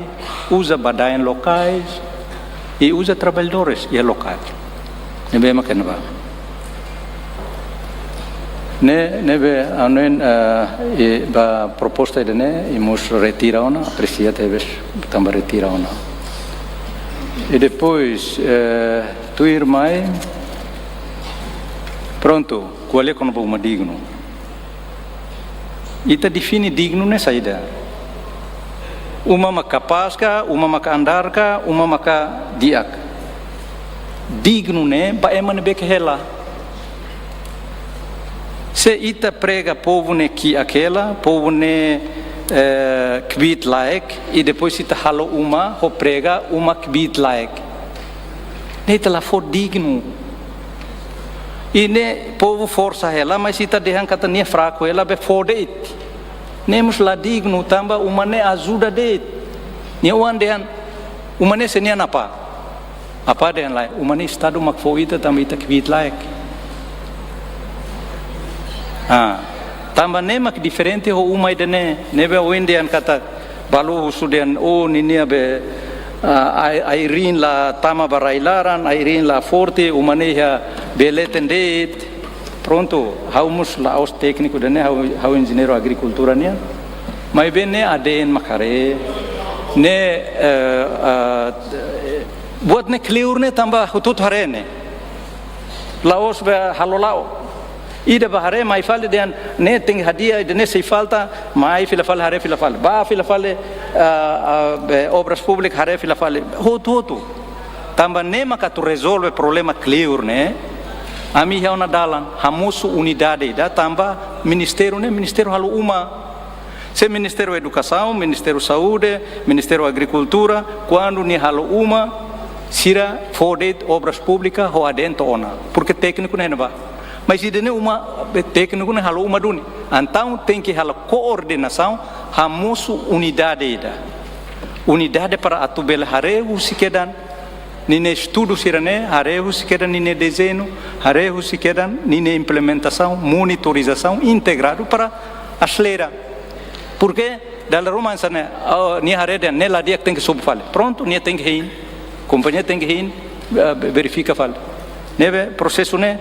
uza badaen lokais, i uza traballadores iha lokais. Ne'ebé mak ne'ebá. Ne'e, ne'ebé, ha'u hanoin, eh, i ba proposta ida-ne'e, i mós retira ona, apresia tebes, tanba retira ona. I depois, eh, tuirmai, prontu, ko'alia kona-ba uma dignu. Ita define dignu ne'e saida? Uma mak kapás ka, uma mak andár ka, uma mak di'ak. Dignu ne'e ba ema ne'ebé ke hela. Se ita prega povu ne'e kiak hela, povu ne'e, eh, kbiit-laek, i depois ita halo uma, ho prega uma kbiit-laek. Ne'e ita la fó dignu. I ne'e povu forsa hela, mas ita dehan katak nia fraku hela, be fó de'it. Ne'e mós la dignu, tanba uma ne'e ajuda de'it. Nia oan dehan, uma ne'e sei nian apá? Apá dehan lae, uma ne'e Estadu mak fó ita tanba ita kbiit-laek. Ah, tanba ne'e mak diferente ho uma ida-ne'e, ne'ebé ohin dehan katak balu husu dehan, oh, ninia be, ah, ai-, airin la tama ba rai-laran, airin la forte, uma ne'e iha bee leten de'it. Prontu, ha'u mós la'ós tékniku ida-ne'e, ha'u, ha'u enjeñeiru agrikultura nian. Maibé ne'e A D N mak haree, ne'e, eh, ah, buat ne'e kleur ne'e tanba hotu-hotu haree ne'e. La'ós be halo la'o. Ida bá haree mai fali dehan ne'e tenke hadi'a, ida-ne'e sei falta, mai fila fali haree fila fali. Bá fila fali, ah, ah, be Obras Públikas haree fila fali. Hotu-hotu. Tanba ne'e mak atu rezolve problema kleur ne'e, ami iha ona dalan, hamosu unidade ida tanba ministériu ne'e, ministériu halo uma. Se Ministériu Edukasaun, Ministériu Saúde, Ministériu Agrikultura, kuandu nia halo uma, sira fó de'it Obras Públikas ho A D N to'o ona. Porke tékniku ne'e ne'ebá. Mas ida-ne'e uma, be tékniku ne'e halo uma duni. Entaun tenke halo koordenasaun, hamosu unidade ida. Unidade para atu bele haree husi kedan ninia estudu sira-ne'e, haree husi kedan ninia dezeñu, haree husi kedan ninia implementasaun, monitorizasaun integradu para aselera. Porke dala ruma hanesan ne'e, oh, nia haree dehan ne'e la di'ak, tenke sobu fali. Prontu, nia tenke hein. Kompañia tenke hein, eh, verifika fali. Ne'ebé prosesu ne'e,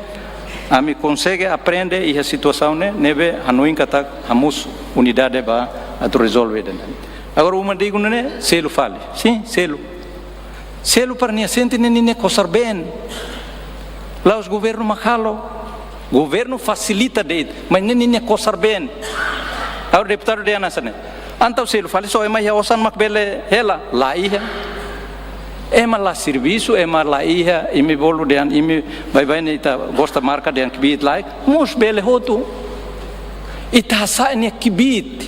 ami konsege aprende iha situasaun ne'e, ne'ebé hanoin katak hamosu unidade ba atu rezolve ida-ne'e. Agora uma dignu ne'e, selu fali. Sin, selu. Selu para nia sente ne'e ninia kosar-been. La'ós governu mak halo. Governu fasilita de'it, mas ne'e ninia kosar-been. Agora deputadu dehan hanesan ne'e. Entaun selu fali só ema iha osan mak bele hela, la iha. Ema la servisu, ema la iha, imi bolu dehan imi baibain ne'e ita gosta marka dehan kbiit-laek, mós bele hotu. Ita hasa'e nia kbiit,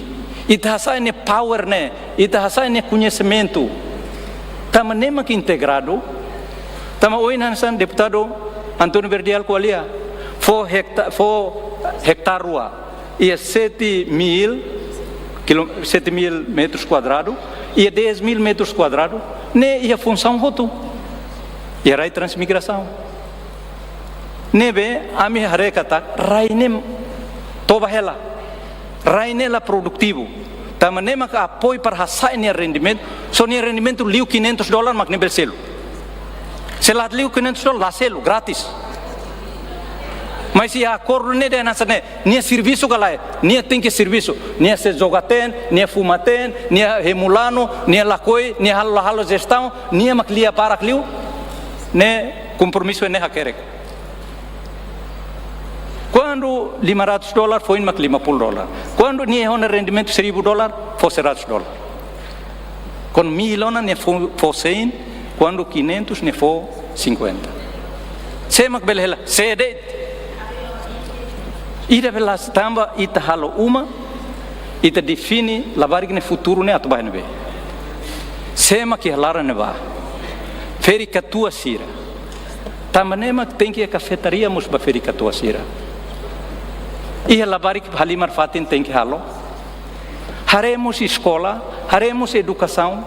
ita hasa'e nia power ne'e, ita hasa'e nia koñesimentu. Tanba ne'e mak integradu. Tanba ohin hanesan deputadu António Verdial ko'alia, fó hekta-, fó hektár rua, iha sete mil kilo-, sete mil metros kuadradu, iha dez mil metros kuadradu, ne'e iha funsaun hotu. Iha rai transmigrasaun. Ne'ebé ami haree katak rai ne'e toba hela. Rai ne'e la produtivu. Tanba ne'e maka apoiu para hasa'e nia rendimentu. Só nia rendimentu liu quinhentos dólar mak nia bele selu. Se la liu quinhentos dólar, la selu, grátis. Mas iha akordu ne'e dehan hanesan ne'e, nia servisu ka lae, nia tenke servisu. Nia sei joga-teen, nia fuma-teen, nia hemu lanu, nia lakohi, nia halo, halo jestaun, nia mak lia barak liu. Ne'e kompromisu ne'e hakerek. Kuandu lima ratus dólar, foin mak lima puluh dólar. Kuandu nia iha ona rendimentu seribu dólar, fó seratus dólar. Kuandu mil ona nia fó, fó sein, kuandu quinhentos nia fó cinquenta. Sé mak bele hela, sé de'it. Ida bele tanba ita halo uma, ita define labarik nia futuru ne'e atu ba ne'ebé. Sé mak iha laran ne'ebá. Ferik-katuas sira. Tanba ne'e mak tenke iha kafetaria mós ba ferik-katuas sira. Iha labarik halimar fatin tenke halo. Haree mós eskola, haree mós edukasaun,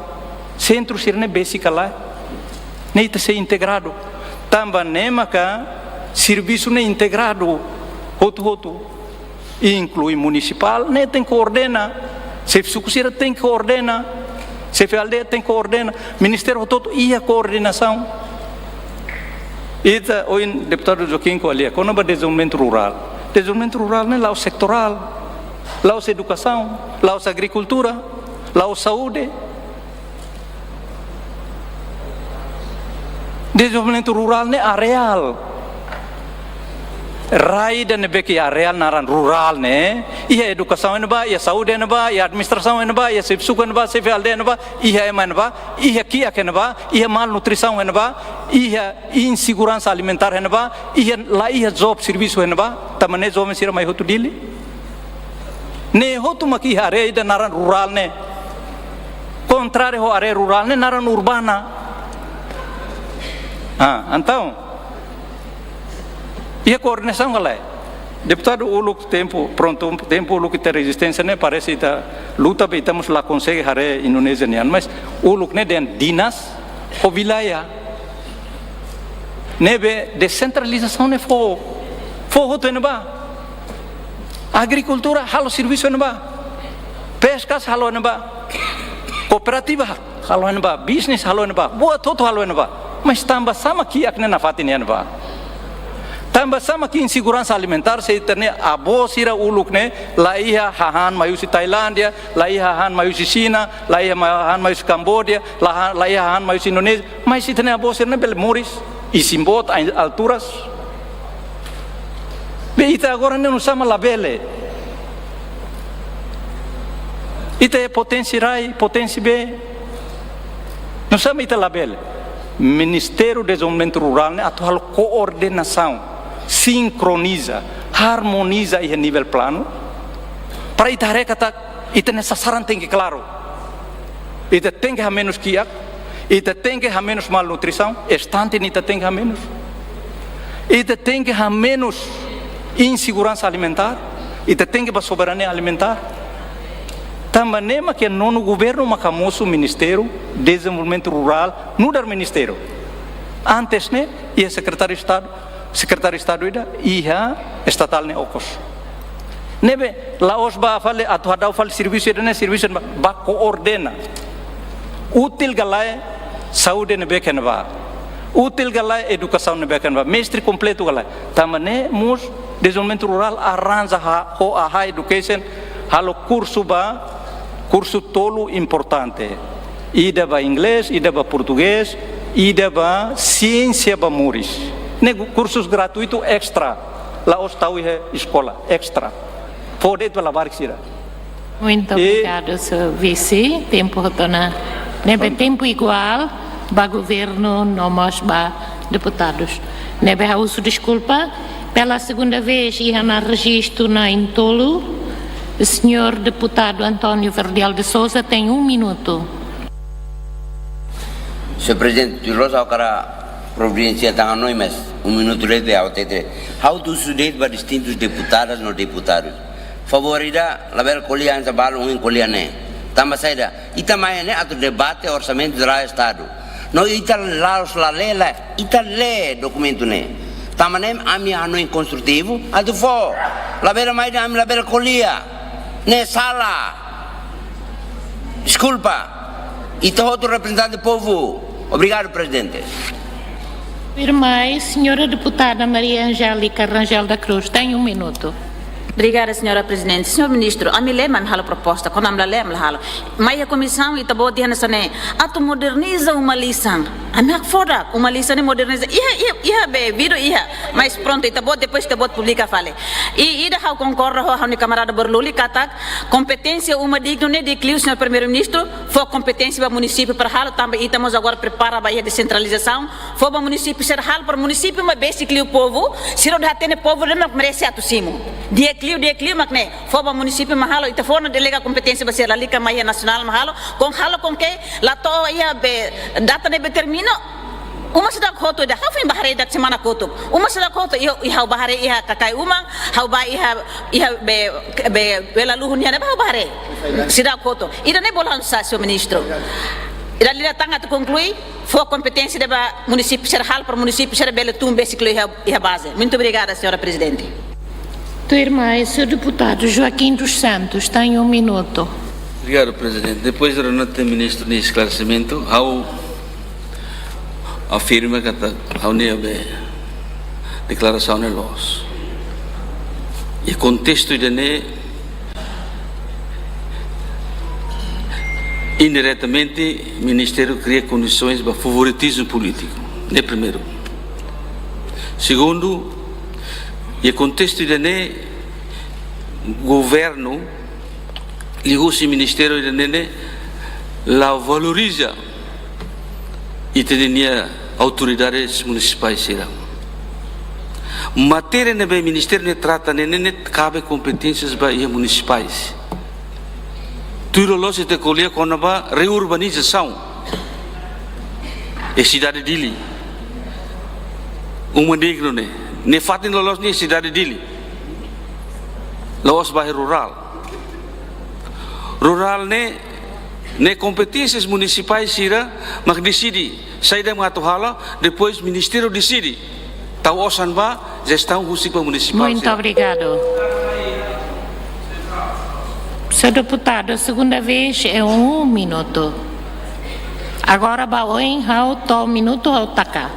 sentru sira-ne'e besik ka lae. Ne'e ita sei integradu. Tanba ne'e maka servisu ne'e integradu hotu-hotu. Inklui munisipál, ne'e tenke koordena. Xefe suku sira tenke koordena. Xefe aldeia tenke koordena. Ministériu hotu-hotu iha koordenasaun. Ita, ohin deputadu Joaquim ko'alia kona-ba dezenvolvimentu rurál. Dezenvolvimentu rurál ne'e la'ós setorál, la'ós edukasaun, la'ós agrikultura, la'ós saúde. Dezenvolvimentu rurál ne'e areál. Rai ida ne'ebé ke areál naran rurál ne'e, iha edukasaun iha ne'ebá, iha saúde iha ne'ebá, iha administrasaun iha ne'ebá, iha xefe suku iha ne'ebá, xefe aldeia iha ne'ebá, iha ema iha ne'ebá, iha ema iha ne'ebá, iha kiak iha ne'ebá, iha malnutrisaun iha ne'ebá, iha inseguransa alimentár iha ne'ebá, iha laiha job servisu iha ne'ebá, tanba ne'e joven sira mai hotu Dili. Ne'e hotu mak iha área ida naran rurál ne'e. Kontráriu ho área rurál ne'e naran urbana. Ah, entaun, iha koordenasaun ka lae? Deputadu uluk tempu, prontu, tempu uluk ita rezisténsia ne'e parese ita luta be ita mós la konsege haree Indonézia nian, mas uluk ne'e dehan dinas ho wilayah. Ne'ebé desentralizasaun ne'e fó, fó hotu iha ne'ebá. Agrikultura halo servisu iha ne'ebá. Peskas halo iha ne'ebá. Kooperativa halo iha ne'ebá. Bisnis halo iha ne'ebá. Buat hotu halo iha ne'ebá. Mas tanba sá mak kiak ne'e nafatin iha ne'ebá? Tanba sá mak inseguransa alimentár, se ita-nia avó sira uluk ne'e laiha hahán mai husi Tailándia, laiha hahán mai husi Xina, laiha ma-, hahán mai husi Kamboja, laha-, laiha hahán mai husi Indonézia, mas ita-nia avó sira ne'e bele moris isin-boot, ai-, alturas. Be ita agora ne'e nusá mak labele? Ita iha poténsia rai, poténsia bee. Nusá mak ita labele? Ministériu Dezenvolvimentu Rurál ne'e atu halo koordenasaun, sinkroniza, armoniza iha nivel planu. Para ita haree katak ita-nia sasaran tenke klaru. Ita tenke hamenus kiak, ita tenke hamenus malnutrisaun, estante ne'e ita tenke hamenus. Ita tenke hamenus inseguransa alimentár, ita tenke bá soberania alimentár. Tanba ne'e mak iha nonu governu mak hamosu Ministériu Dezenvolvimentu Rurál nu'udar ministériu. Antes ne'e iha sekretáriu Estadu, sekretáriu Estadu ida iha estatál ne'e okos. Ne'ebé la'ós bá fali atu hadau fali servisu ida-ne'e servisu ida-ne'e, bá koordena. Útil ka lae saúde ne'ebé ke iha ne'ebá? Útil ka lae edukasaun ne'ebé ke iha ne'ebá? Mestre kompletu ka lae? Tanba ne'e mós dezenvolvimentu rurál arranja ha, ho AHA Education halo kursu ba, kursu tolu importante. Ida ba inglés, ida ba portugés, ida ba siénsia ba moris. Ne'e kursus gratuitu extra. La'ós tau iha eskola, extra. Fó de'it ba labarik sira. Muito E- obrigado, senhor vice. Tempu hotu ona. Ne'ebé tempu iguál ba governu, no mós ba deputadus. Ne'ebé ha'u husu deskulpa, pela segunda vez, iha ona rejistu iha Na'in-Tolu, senhor deputadu António Verdial de Sousa tem um minuto. Senhor Prezidente, tuir loos ha'u hakarak providensia tan hanoin, mas um minutu de'it ha'u hatete. Ha'u husu de'it ba distintus deputadas no deputadus. Favór ida, labele ko'alia hanesan balu ohin ko'alia ne'e. Tanba saida, ita mai ne'e atu debate Orsamentu Jerál Estadu. No ita la'ós la lee, ita lee dokumentu ne'e. Tanba ne'e ami hanoin konstrutivu, atu fó. Labele mai dehan ami labele ko'alia. Ne'e sala. Deskulpa. Ita hotu reprezentante povu. Obrigadu, Prezidente. Tuirmai, senhora deputada Maria Angélica Rangel da Cruz, tem um minuto. Obrigada, senhora Prezidente. Senhor Ministru, ami lee mak ami halo proposta, kuandu ami la lee ami la halo. Mai iha komisaun ita-boot dehan hanesan ne'e, atu moderniza uma-lisan. Ami hakfodak, uma-lisan ne'e moderniza. Iha, iha, iha be, vídeo iha. Mas prontu, ita-boot, depois ita-boot publika fali. I ida ha'u konkorda ho ha'u-nia kamarada Berluli katak, kompeténsia uma dignu ne'e di'ak liu, senhor Primeiru-Ministru, fó kompeténsia ba munisípiu para halo, tanba ita mós agora prepara ba iha desentralizasaun, fó ba munisípiu sira halo, para munisípiu mak besik liu povu, sira atu hatene povu ne'e mak merese atu simu. Di'ak liu, di'ak liu mak ne'e, fó ba munisípiu mak halo, ita fó ona delega kompeténsia ba sira, lalika mai iha nasionál mak halo, com halo com que, la to'o iha be, data ne'ebé termina, uma seidauk hotu ida, ha'u foin bá haree ida semana kotuk. Uma seidauk hotu, iha, iha ha'u bá haree iha Kakai Umang, ha'u bá iha, iha be, be, Vila Luhu nian ne'ebá ha'u bá haree. Seidauk hotu. Ida-ne'e bolu ha'u nusá, senhor Ministru? Ida lila tanga atu konklui, fó kompeténsia ida ba munisípiu sira halo, para munisípiu sira bele tun besik liu iha, iha baze. Muito obrigada, senhora Prezidente. Tuirmai, senhor deputado Joaquim dos Santos, tem um minuto. Obrigadu, Prezidente. Depois de Renato, ministru nia esklaresimentu, ha'u afirma katak ha'u-nia be deklarasaun ne'e loos. Iha kontestu ida-ne'e, indiretamente, ministériu kria kondisoens ba favoritizmu polítiku. Ne'e primeiru. Segundu, iha kontestu ida-ne'e, governu liuhusi ministériu ida-ne'e la valoriza ita-nia autoridades munisipais sira. Matéria ne'ebé ministériu ne'e trata ne'e, ne'e kabe kompeténsias ba iha munisipais. Tuir loloos ita ko'alia kona-ba reurbanizasaun iha sidade Dili. Uma dignu ne'e, ne'e fatin loloos ne'e sidade Dili. La'ós ba rurál. Rurál ne'e, ne'e kompeténsias munisipais sira mak deside saida mak atu halo, depois ministériu deside tau osan ba, jestaun husik ba munisipál sira. Muito obrigado. Senhor deputado, a segunda vez é um minuto. Agora ba oin ha'u to'o minutu ha'u taka.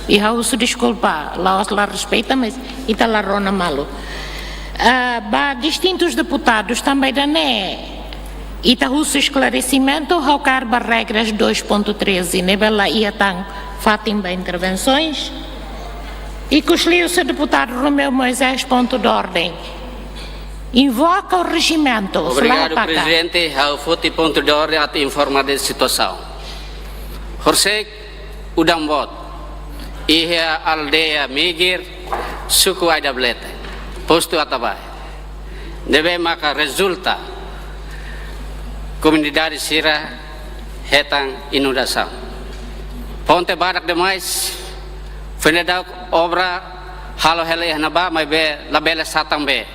I ha'u husu deskulpa, la'ós la respeita, mas ita la rona malu. Ah, ba distintus deputadus tanba ida-ne'e, ita husu esklaresimentu, ha'u kaer ba regras dois ponto treze, ne'ebé la iha tan fatin ba intervensoens. Ikusliu, senhor deputado Romeu Moisés, ponto de ordem. Invoka o rejimentu. Obrigadu, Prezidente. Ha'u foti pontu de ordem atu informa de'it situasaun. Horisehik udan-boot iha aldeia Migir, suku Aida Belete, postu Atabae, ne'ebé maka rezulta komunidade sira hetan inundasaun. Ponte badak demais, foin daudauk obra halo hela iha ne'ebá, maibé labele satan bee.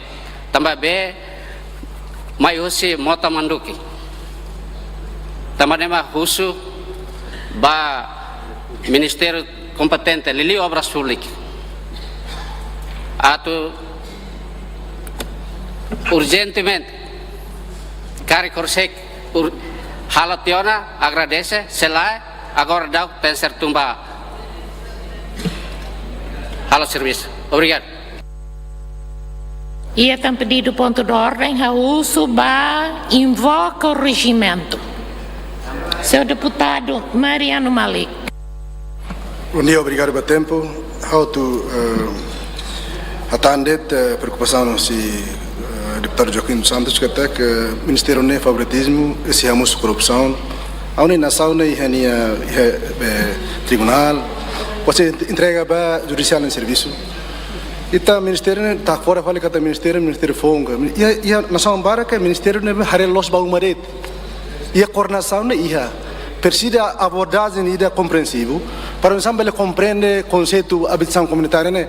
Tanba bee mai husi mota manduki. Tanba ne'e mak husu ba ministériu kompetente, liuliu Obras Públikas, atu urjentemente karik horisehik ur-, halo tiha ona, agradese, se lae, agora daudauk tenke ser tun ba halo servisu. Obrigadu. Iha tan pedidu pontu de ordem, ha'u husu ba invoka o rejimentu. Senhor deputado Mariano Malik. Bom dia, obrigadu ba tempu. Ha'u atu, eh, hatán de'it, eh, preokupasaun husi, eh, deputadu Joaquim dos Santos, katak, eh, ministériu ne'e favoritismu, esi hamosu korrupsaun. Ha'u-nia nasaun ne'e iha nia, iha, eh, tribunál. Depois entrega ba judisiál nia servisu. Ita ministériu ne'e, ita kora fali katak ministériu, ministériu foun ka. Iha, iha nasaun barak ke ministériu ne'e haree loos ba uma de'it. Iha koordenasaun ne'e iha. Presiza abordajen ida komprensivu, para oinsá bele komprende konseitu abitasaun komunitária ne'e.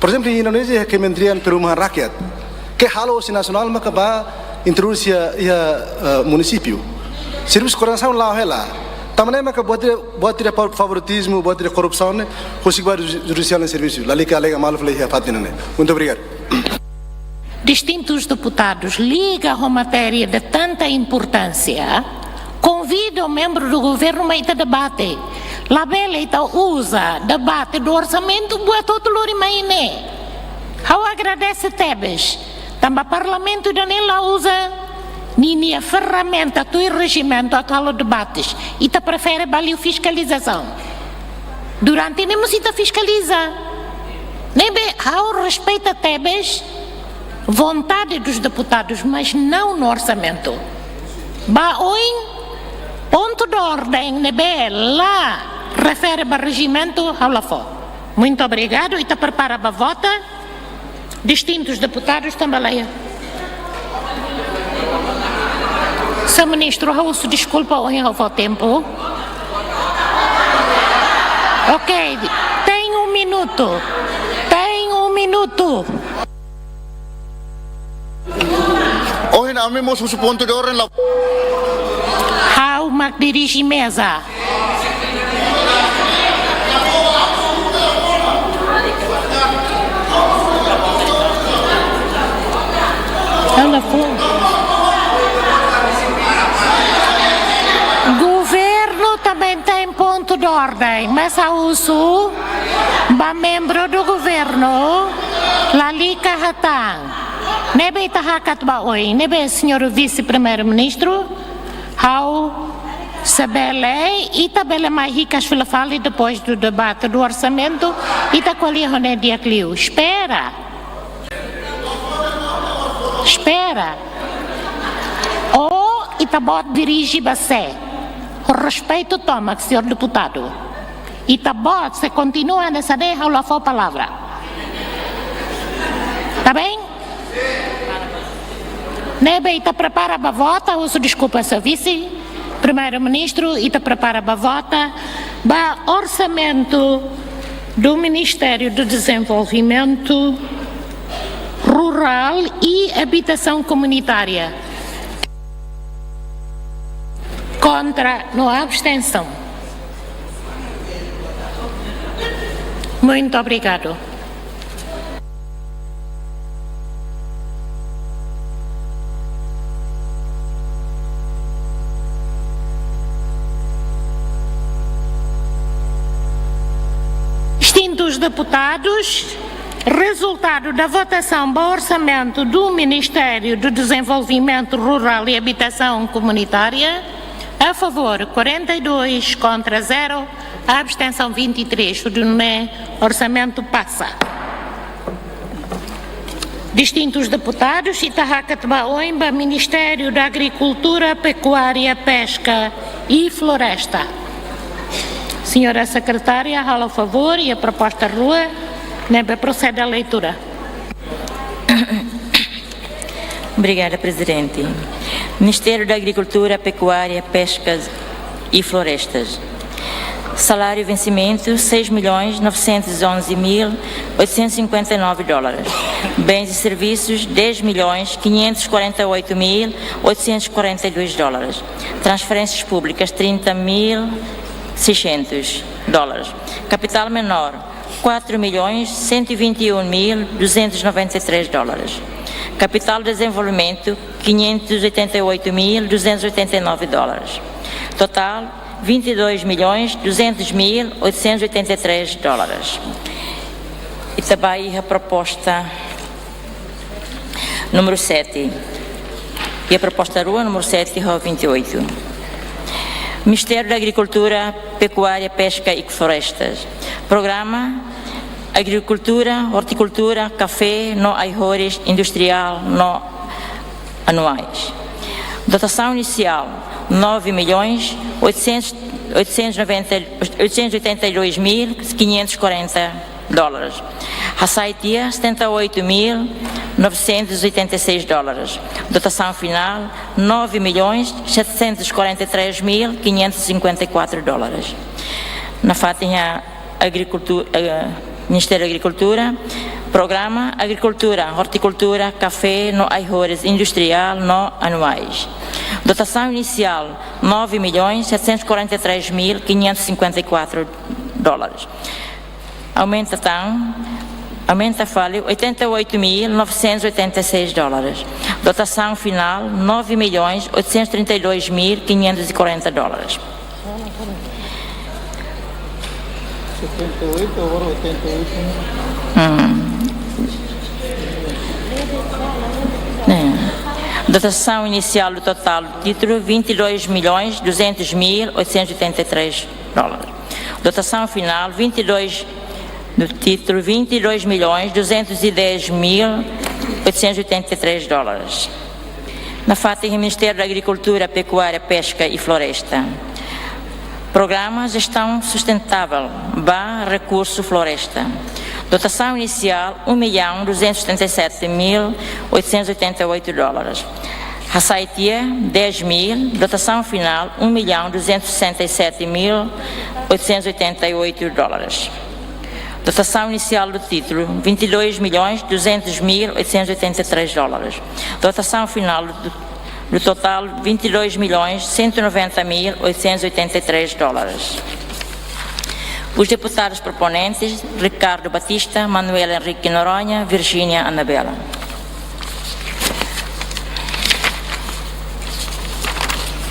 Por ezemplu, iha Indonézia iha Kementerian Perumahan Rakyat. Ke halo husi nasionál maka ba introdús iha, iha, eh, munisípiu. Servisu koordenasaun la'o hela. Tanba ne'e maka buat ida, buat ida favoritismu, buat ida korrupsaun ne'e husik ba judisiál nia servisu. Lalika alega malu fali iha fatin ne'e. Muito obrigado. Distintus deputadus liga ho matéria de tanta importánsia, konvida membru do governu mai ita debate. Labele ita uza debate do orsamentu buat hotu lori mai ne'e. Ha'u agradese tebes. Tanba parlamentu ida-ne'e la uza ninia ferramenta tuir rejimentu atu halo debates. Ita prefere ba liu fiskalizasaun. Durante ne'e mós ita fiskaliza. Ne'ebé ha'u respeita tebes vontade dos deputados, mas não no orçamento. Ba oin, pontu de ordem ne'ebé la refere ba rejimentu, ha'u la fó. Muito obrigado, ita prepara ba vota. Distintus deputadus tanba la iha. Señór Ministru, ha'u husu deskulpa, ohin ha'u fó tempu. Ok, tem um minuto. Tem um minuto. Ohin ami mós husu pontu de ordem la. Ha'u mak dirije meza. Ela foi. Governo também tem ponto de ordem, mas ha'u husu ba membru do governo Lalika hatán. Ne'ebé ita hakat ba oin, ne'ebé señór Vise-Primeiru-Ministru, ha'u, se bele, ita bele mai hikas fila fali depois do debate do orsamentu, ita ko'alia ho nia di'ak liu. Espera. Espera. Ou ita-boot dirije ba sé. Ho respeitu tomak, señór deputadu. Ita-boot, se kontinua hanesan ne'e, ha'u la fó palavra. Tá bem? Ne'ebé ita prepara ba vota, husu deskulpa, señór Vise-Primeiru-Ministru, ita prepara ba vota, ba orsamentu do Ministério do Desenvolvimento Rural e Habitação Comunitária. Contra, no abstensaun. Muito obrigado. Distintos deputados, resultado da votação ba orsamentu do Ministério do Desenvolvimento Rural e Habitação Comunitária, a favor quarenta e dois, contra zero, abstensaun vinte e três, hodi nune'e orsamentu pasa. Distintos deputados, ita hakat ba oin ba Ministério da Agricultura, Pecuária, Pesca e Floresta. Señora Sekretária, halo favór, iha proposta rua, ne'ebé prosede à leitura. Obrigada, Prezidente. Ministério da Agricultura, Pecuária, Pescas e Florestas. Salário e vencimento, seis milhões novecentos e onze mil oitocentos e cinquenta e nove dólares. Bens e serviços, dez milhões quinhentos e quarenta e oito mil oitocentos e quarenta e dois dólares. Transferências públicas, trinta mil seiscentos dólares. Capital menor, quatro milhões cento e vinte e um mil duzentos e noventa e três dólares. Capital de desenvolvimento, quinhentos e oitenta e oito mil duzentos e oitenta e nove dólares. Total, vinte e dois milhões duzentos mil oitocentos e oitenta e três dólares. Ita bá iha proposta número sete. E a proposta rua, número sete, ho vinte e oito. Ministério da Agricultura, Pecuária, Pesca e Florestas. Programa Agricultura, Horticultura, Café no ai-horis industriál no anuais. Dotação inicial, nove milhões oitocentos, oitocentos e noventa, oitocentos e oitenta e dois mil quinhentos e quarenta dólares. Hasai tiha, setenta e oito mil novecentos e oitenta e seis dólares. Dotação final, nove milhões setecentos e quarenta e três mil quinhentos e cinquenta e quatro dólares. Nafatin iha Agricultura, eh, Ministério da Agricultura, Programa Agricultura, Horticultura, Café no ai-horis industriál no anuais. Dotação inicial, nove milhões setecentos e quarenta e três mil quinhentos e cinquenta e quatro dólares. Aumenta tan, aumenta fali oitenta e oito mil novecentos e oitenta e seis dólares. Dotação final, nove milhões oitocentos e trinta e dois mil quinhentos e quarenta dólares. Setenta e oito, agora oitenta e oito, né? Hum. É. Dotação inicial do total do título, vinte e dois milhões duzentos mil oitocentos e oitenta e três dólares. Dotação final, vinte e dois, do título, vinte e dois milhões duzentos e dez mil oitocentos e oitenta e três dólares. Nafatin iha Ministério da Agricultura, Pecuária, Pesca e Floresta. Programa Gestão Sustentável ba Recurso Floresta. Dotação inicial, um milhão duzentos e setenta e sete mil oitocentos e oitenta e oito dólares. Hasai tiha, dez mil, dotação final, um milhão duzentos e sessenta e sete mil oitocentos e oitenta e oito dólares. Dotação inicial do título, vinte e dois milhões duzentos mil oitocentos e oitenta e três dólares. Dotação final do, do total, vinte e dois milhões cento e noventa mil oitocentos e oitenta e três dólares. Os deputados proponentes, Ricardo Batista, Manuel Henrique Noronha, Virgínia Anabela.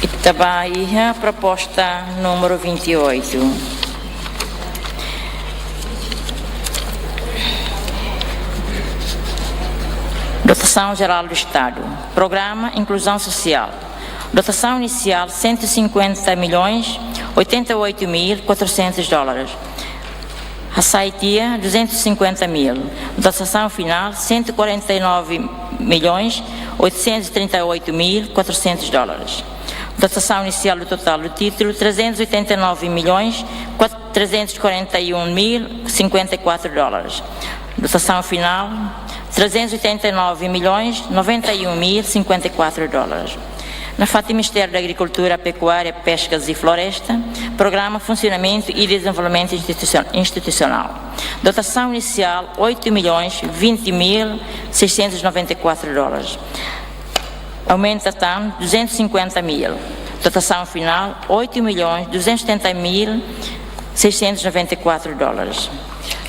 Ita bá iha proposta número vinte e oito. Administração Geral do Estado. Programa Inclusão Social. Dotação inicial, cento e cinquenta milhões, oitenta e oito mil, quatrocentos dólares. Hasai tiha, duzentos e cinquenta mil. Dotação final, cento e quarenta e nove milhões, oitocentos e trinta e oito mil, quatrocentos dólares. Dotação inicial do total do título, trezentos e oitenta e nove milhões, trezentos e quarenta e um mil, cinquenta e quatro dólares. Dotação final, trezentos e oitenta e nove milhões, noventa e um mil, cinquenta e quatro dólares. Nafatin Ministério da Agricultura, Pecuária, Pescas e Floresta, Programa Funcionamento e Desenvolvimento Instituicio-, Institucional. Dotação inicial, oito milhões, vinte mil, seiscentos e noventa e quatro dólares. Aumenta tan duzentos e cinquenta mil. Dotação final, oito milhões, duzentos e setenta mil, seiscentos e noventa e quatro dólares.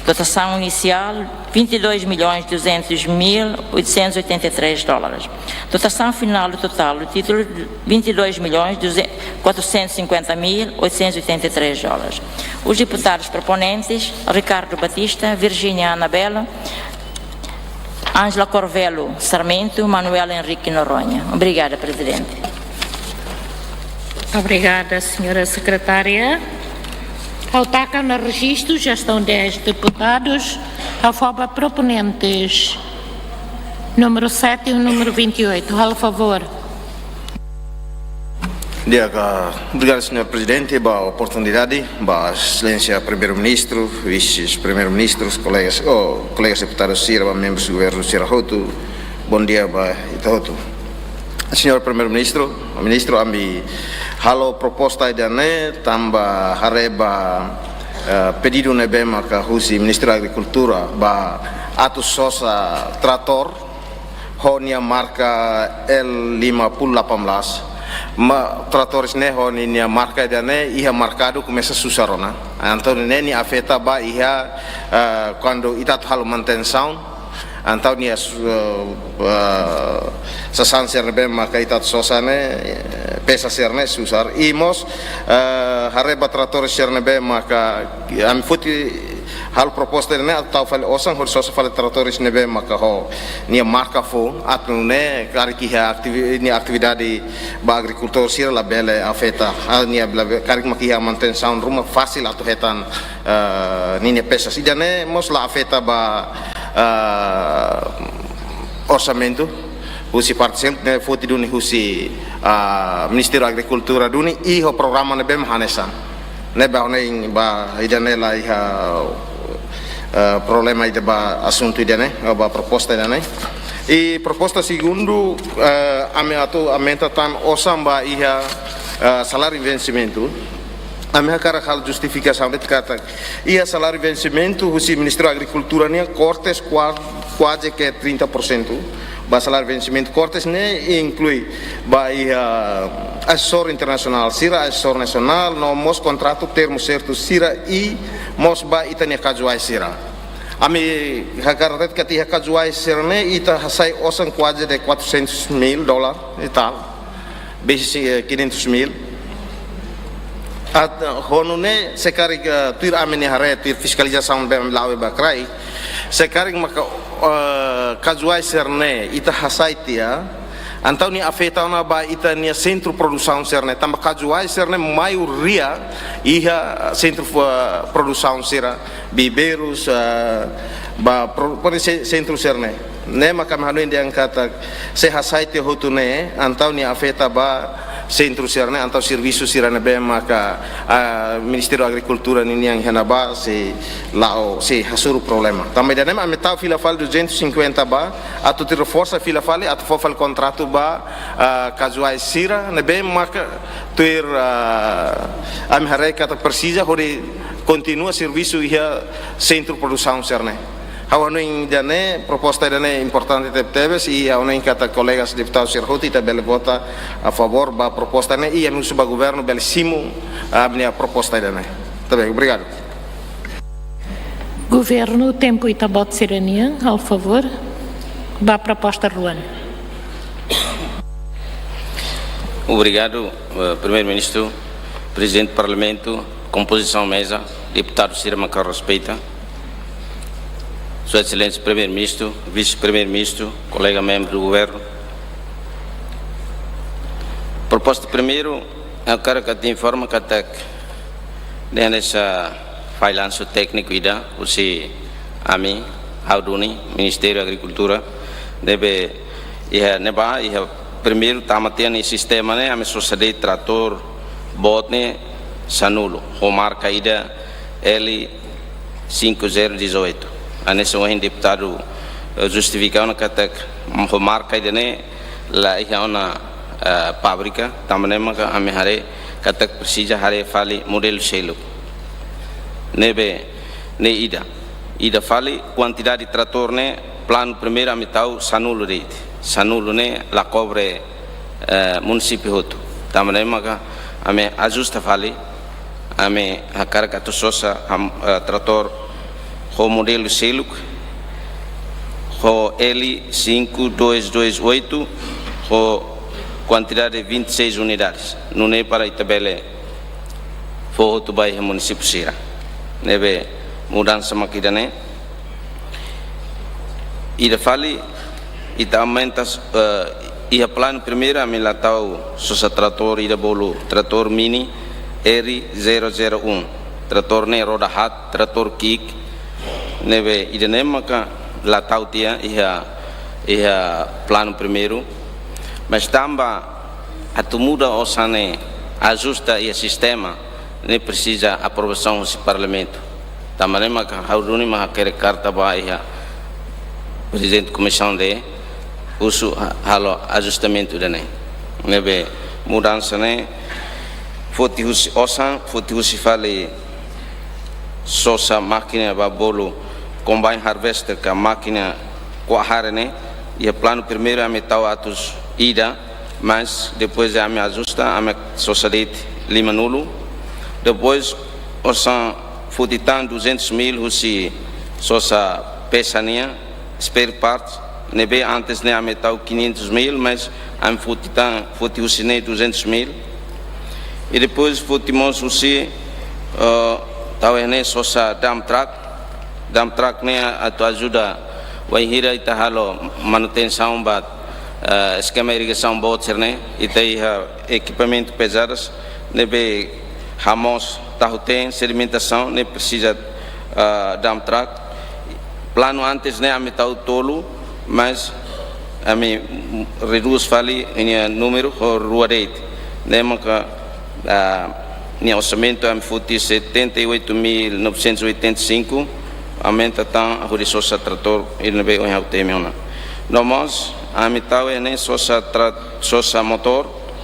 Dotação inicial, vinte e dois milhões, duzentos mil, oitocentos e oitenta e três dólares. Dotação final do total do título, vinte e dois milhões, quatrocentos e cinquenta mil, oitocentos e oitenta e três dólares. Os deputados proponentes, Ricardo Batista, Virginia Anabelo, Ângela Corvelo Sarmento, Manuel Henrique Noronha. Obrigada, Presidente. Obrigada, senhora Secretária. Ha'u taka ona rejistu, já estão dez deputados. Ha'u fó ba proponentes número sete e o número vinte e oito. Halo favor. Di'ak, obrigadu, señór Prezidente, ba oportunidade, ba Exelénsia Primeiru-Ministru, Vise-Primeiru-Ministru, kolegas, oh, kolegas deputadus sira, ba membrus governu sira hotu, bondia ba ita hotu. Señór Primeiru-Ministru, Ministru, ami halo proposta ida-ne'e, tanba haree ba, eh, pedidu ne'ebé maka husi Ministériu Agrikultura, ba atu sosa tratór, ho nia marka L lima puluh delapan belas. Mas tratór ne'e ho ninia marka ida-ne'e iha merkadu komesa susar ona. Entaun ne'e nia afeta ba iha, eh, kuandu ita atu halo manutensaun. Entaun nia su-, eh, eh, sasán sira ne'ebé maka ita atu sosa ne'e, eh, pesa sira-ne'e susar. I mós, eh, haree ba tratór sira ne'ebé maka ami foti halo proposta ne'e atu tau fali osan hodi sosa fali tratór ne'ebé maka ho nia marka foun, atu nune'e karik iha aktivi-, nia atividade ba agrikultór sira labele afeta. Hal nia labele, karik maka iha manutensaun ruma fasil atu hetan, eh, ninia pesa. Ida-ne'e mós la afeta ba, eh, orsamentu husi parte sel-, ne'e foti duni husi, ah, Ministériu Agrikultura duni i ho programa ne'ebé mak hanesan. Ne'ebé ha'u hanoin ba ida-ne'e la iha, ah, problema ida ba asuntu ida-ne'e, ba proposta ida-ne'e. I proposta segundu, ah, ami atu aumenta tan osan ba iha, ah, saláriu vensimentu. Ami hakarak halo justifikasaun de'it katak iha saláriu vensimentu husi Ministériu Agrikultura nian kortes kua-, kuaze ke trinta por sentu. Ba saláriu vensimentu kortes ne'e inklui ba iha asesór internasionál sira, asesór nasionál, no mós kontratu termu sertu sira i mós ba ita-nia kazuais sira. Ami hakarak de'it katak iha kazuais sira-ne'e ita hasai osan kuaze de quatrocentos mil dólar e tal. Besik, eh, quinhentos mil. Atu, eh, ho nune'e se karik, eh, tuir ami-nia haree, tuir fiskalizasaun ne'ebé la'o ba kraik. Se karik maka, eh, kazuais sira-ne'e ita hasai tiha, entaun nia afeta ona ba ita-nia sentru produsaun sira-ne'e. Tanba kazuais sira-ne'e maioria iha sentru, eh, produsaun sira, viveirus, eh, ba pro-, pode ser sentru sira-ne'e. Ne'e maka ami hanoin dehan katak se hasai tiha hotu ne'e, entaun nia afeta ba sentru sira-ne'e, entaun servisu sira ne'ebé maka, ah, Ministériu Agrikultura ninian iha ne'ebá sei la'o, sei hasoru problema. Tanba ida-ne'e mak ami tau fila fali duzentos e cinquenta ba, atu tuir reforsa fila fali, atu fó fali kontratu ba, ah, kazuais sira ne'ebé maka tuir, ah, ami haree katak presiza hodi kontinua servisu iha sentru produsaun sira-ne'e. Ha'u hanoin ida-ne'e, proposta ida-ne'e importante tebetebes, i ha'u hanoin katak kolegas deputadu sira hotu ita bele vota a favór ba proposta ne'e, i ami husu ba governu bele simu ami-nia proposta ida-ne'e. Tá bem, obrigadu. Governu, tempu ita-boot sira-nian, halo favór, ba proposta rua ne'e. Obrigadu, eh, Primeiru-Ministru, Prezidente Parlamentu, kompozisaun meza, deputadu sira mak ha'u respeita. Sua Exelénsia Primeiru-Ministru, Vise-Primeiru-Ministru, kolega membru do governu. Proposta primeiru, ha'u hakarak atu informa katak hanesan fallansu tékniku ida husi ami, ha'u duni, Ministériu Agrikultura, ne'ebé iha ne'ebá, iha primeiru tama tiha iha sistema ne'e, ami sosa de'it tratór boot ne'e sanulu, ho marka ida L cinco zero dezoito. Hanesan ohin deputadu, eh, justifika ona katak, mm, ho marka ida-ne'e la iha ona, eh, fábrika, tanba ne'e maka ami haree katak presiza haree fali modelu seluk. Ne'ebé, ne'e ida. Ida fali kuantidade tratór ne'e, planu primeiru ami tau sanulu de'it. Sanulu ne'e la kobre, eh, munisípiu hotu. Tanba ne'e maka ami ajusta fali, ami hakarak atu sosa ham-, eh, tratór ho modelu seluk, ho L cinco dois dois oito, ho kuantidade vinte e seis unidades. Nune'e para ita bele fó hotu ba iha munisípiu sira. Ne'ebé mudansa mak ida-ne'e. Ida fali, ita aumenta, eh, iha planu primeiru ami la tau sosa tratór ida bolu, tratór mini R zero zero um. Tratór ne'e roda haat, tratór ki'ik. Ne'ebé ida-ne'e maka la tau tiha iha, iha planu primeiru. Mas tanba atu muda osan ne'e, ajusta iha sistema, ne'e presiza aprovasaun husi Parlamentu. Tanba ne'e maka ha'u duni mak hakerek karta ba iha Prezidente Komisaun D, husu ha-, halo ajustamentu ida-ne'e. Ne'ebé mudansa ne'e foti husi osan, foti husi fali sosa mákina ba bolu combine harvester ka mákina ko'a hare ne'e, iha planu primeiru ami tau atus ida, mas depois ami ajusta, ami sosa de'it limanulu. Depois osan foti tan duzentos mil husi sosa pesa nian, spare parts, ne'ebé antes ne'e ami tau quinhentos mil, mas ami foti tan, foti husi ne'e duzentos mil. I depois foti mós husi, eh, tau iha ne'e sosa dump truck. Dump truck ne'e atu ajuda wainhira ita halo manutensaun ba, eh, eskema irrigasaun boot sira-ne'e, ita iha ekipamentu pezadas, ne'ebé hamoos tahu-teen, sedimentasaun, ne'e presiza, eh, dump truck. Planu antes ne'e ami tau tolu, mas ami redús fali ninia númeru ho rua de'it. Ne'e maka, ah, nia orsamentu ami foti setenta e oito mil novecentos e oitenta e cinco, aumenta tan hodi sosa tratór ida ne'ebé ohin ha'u temi ona. No mós, ami tau iha ne'e sosa tra-, sosa motór,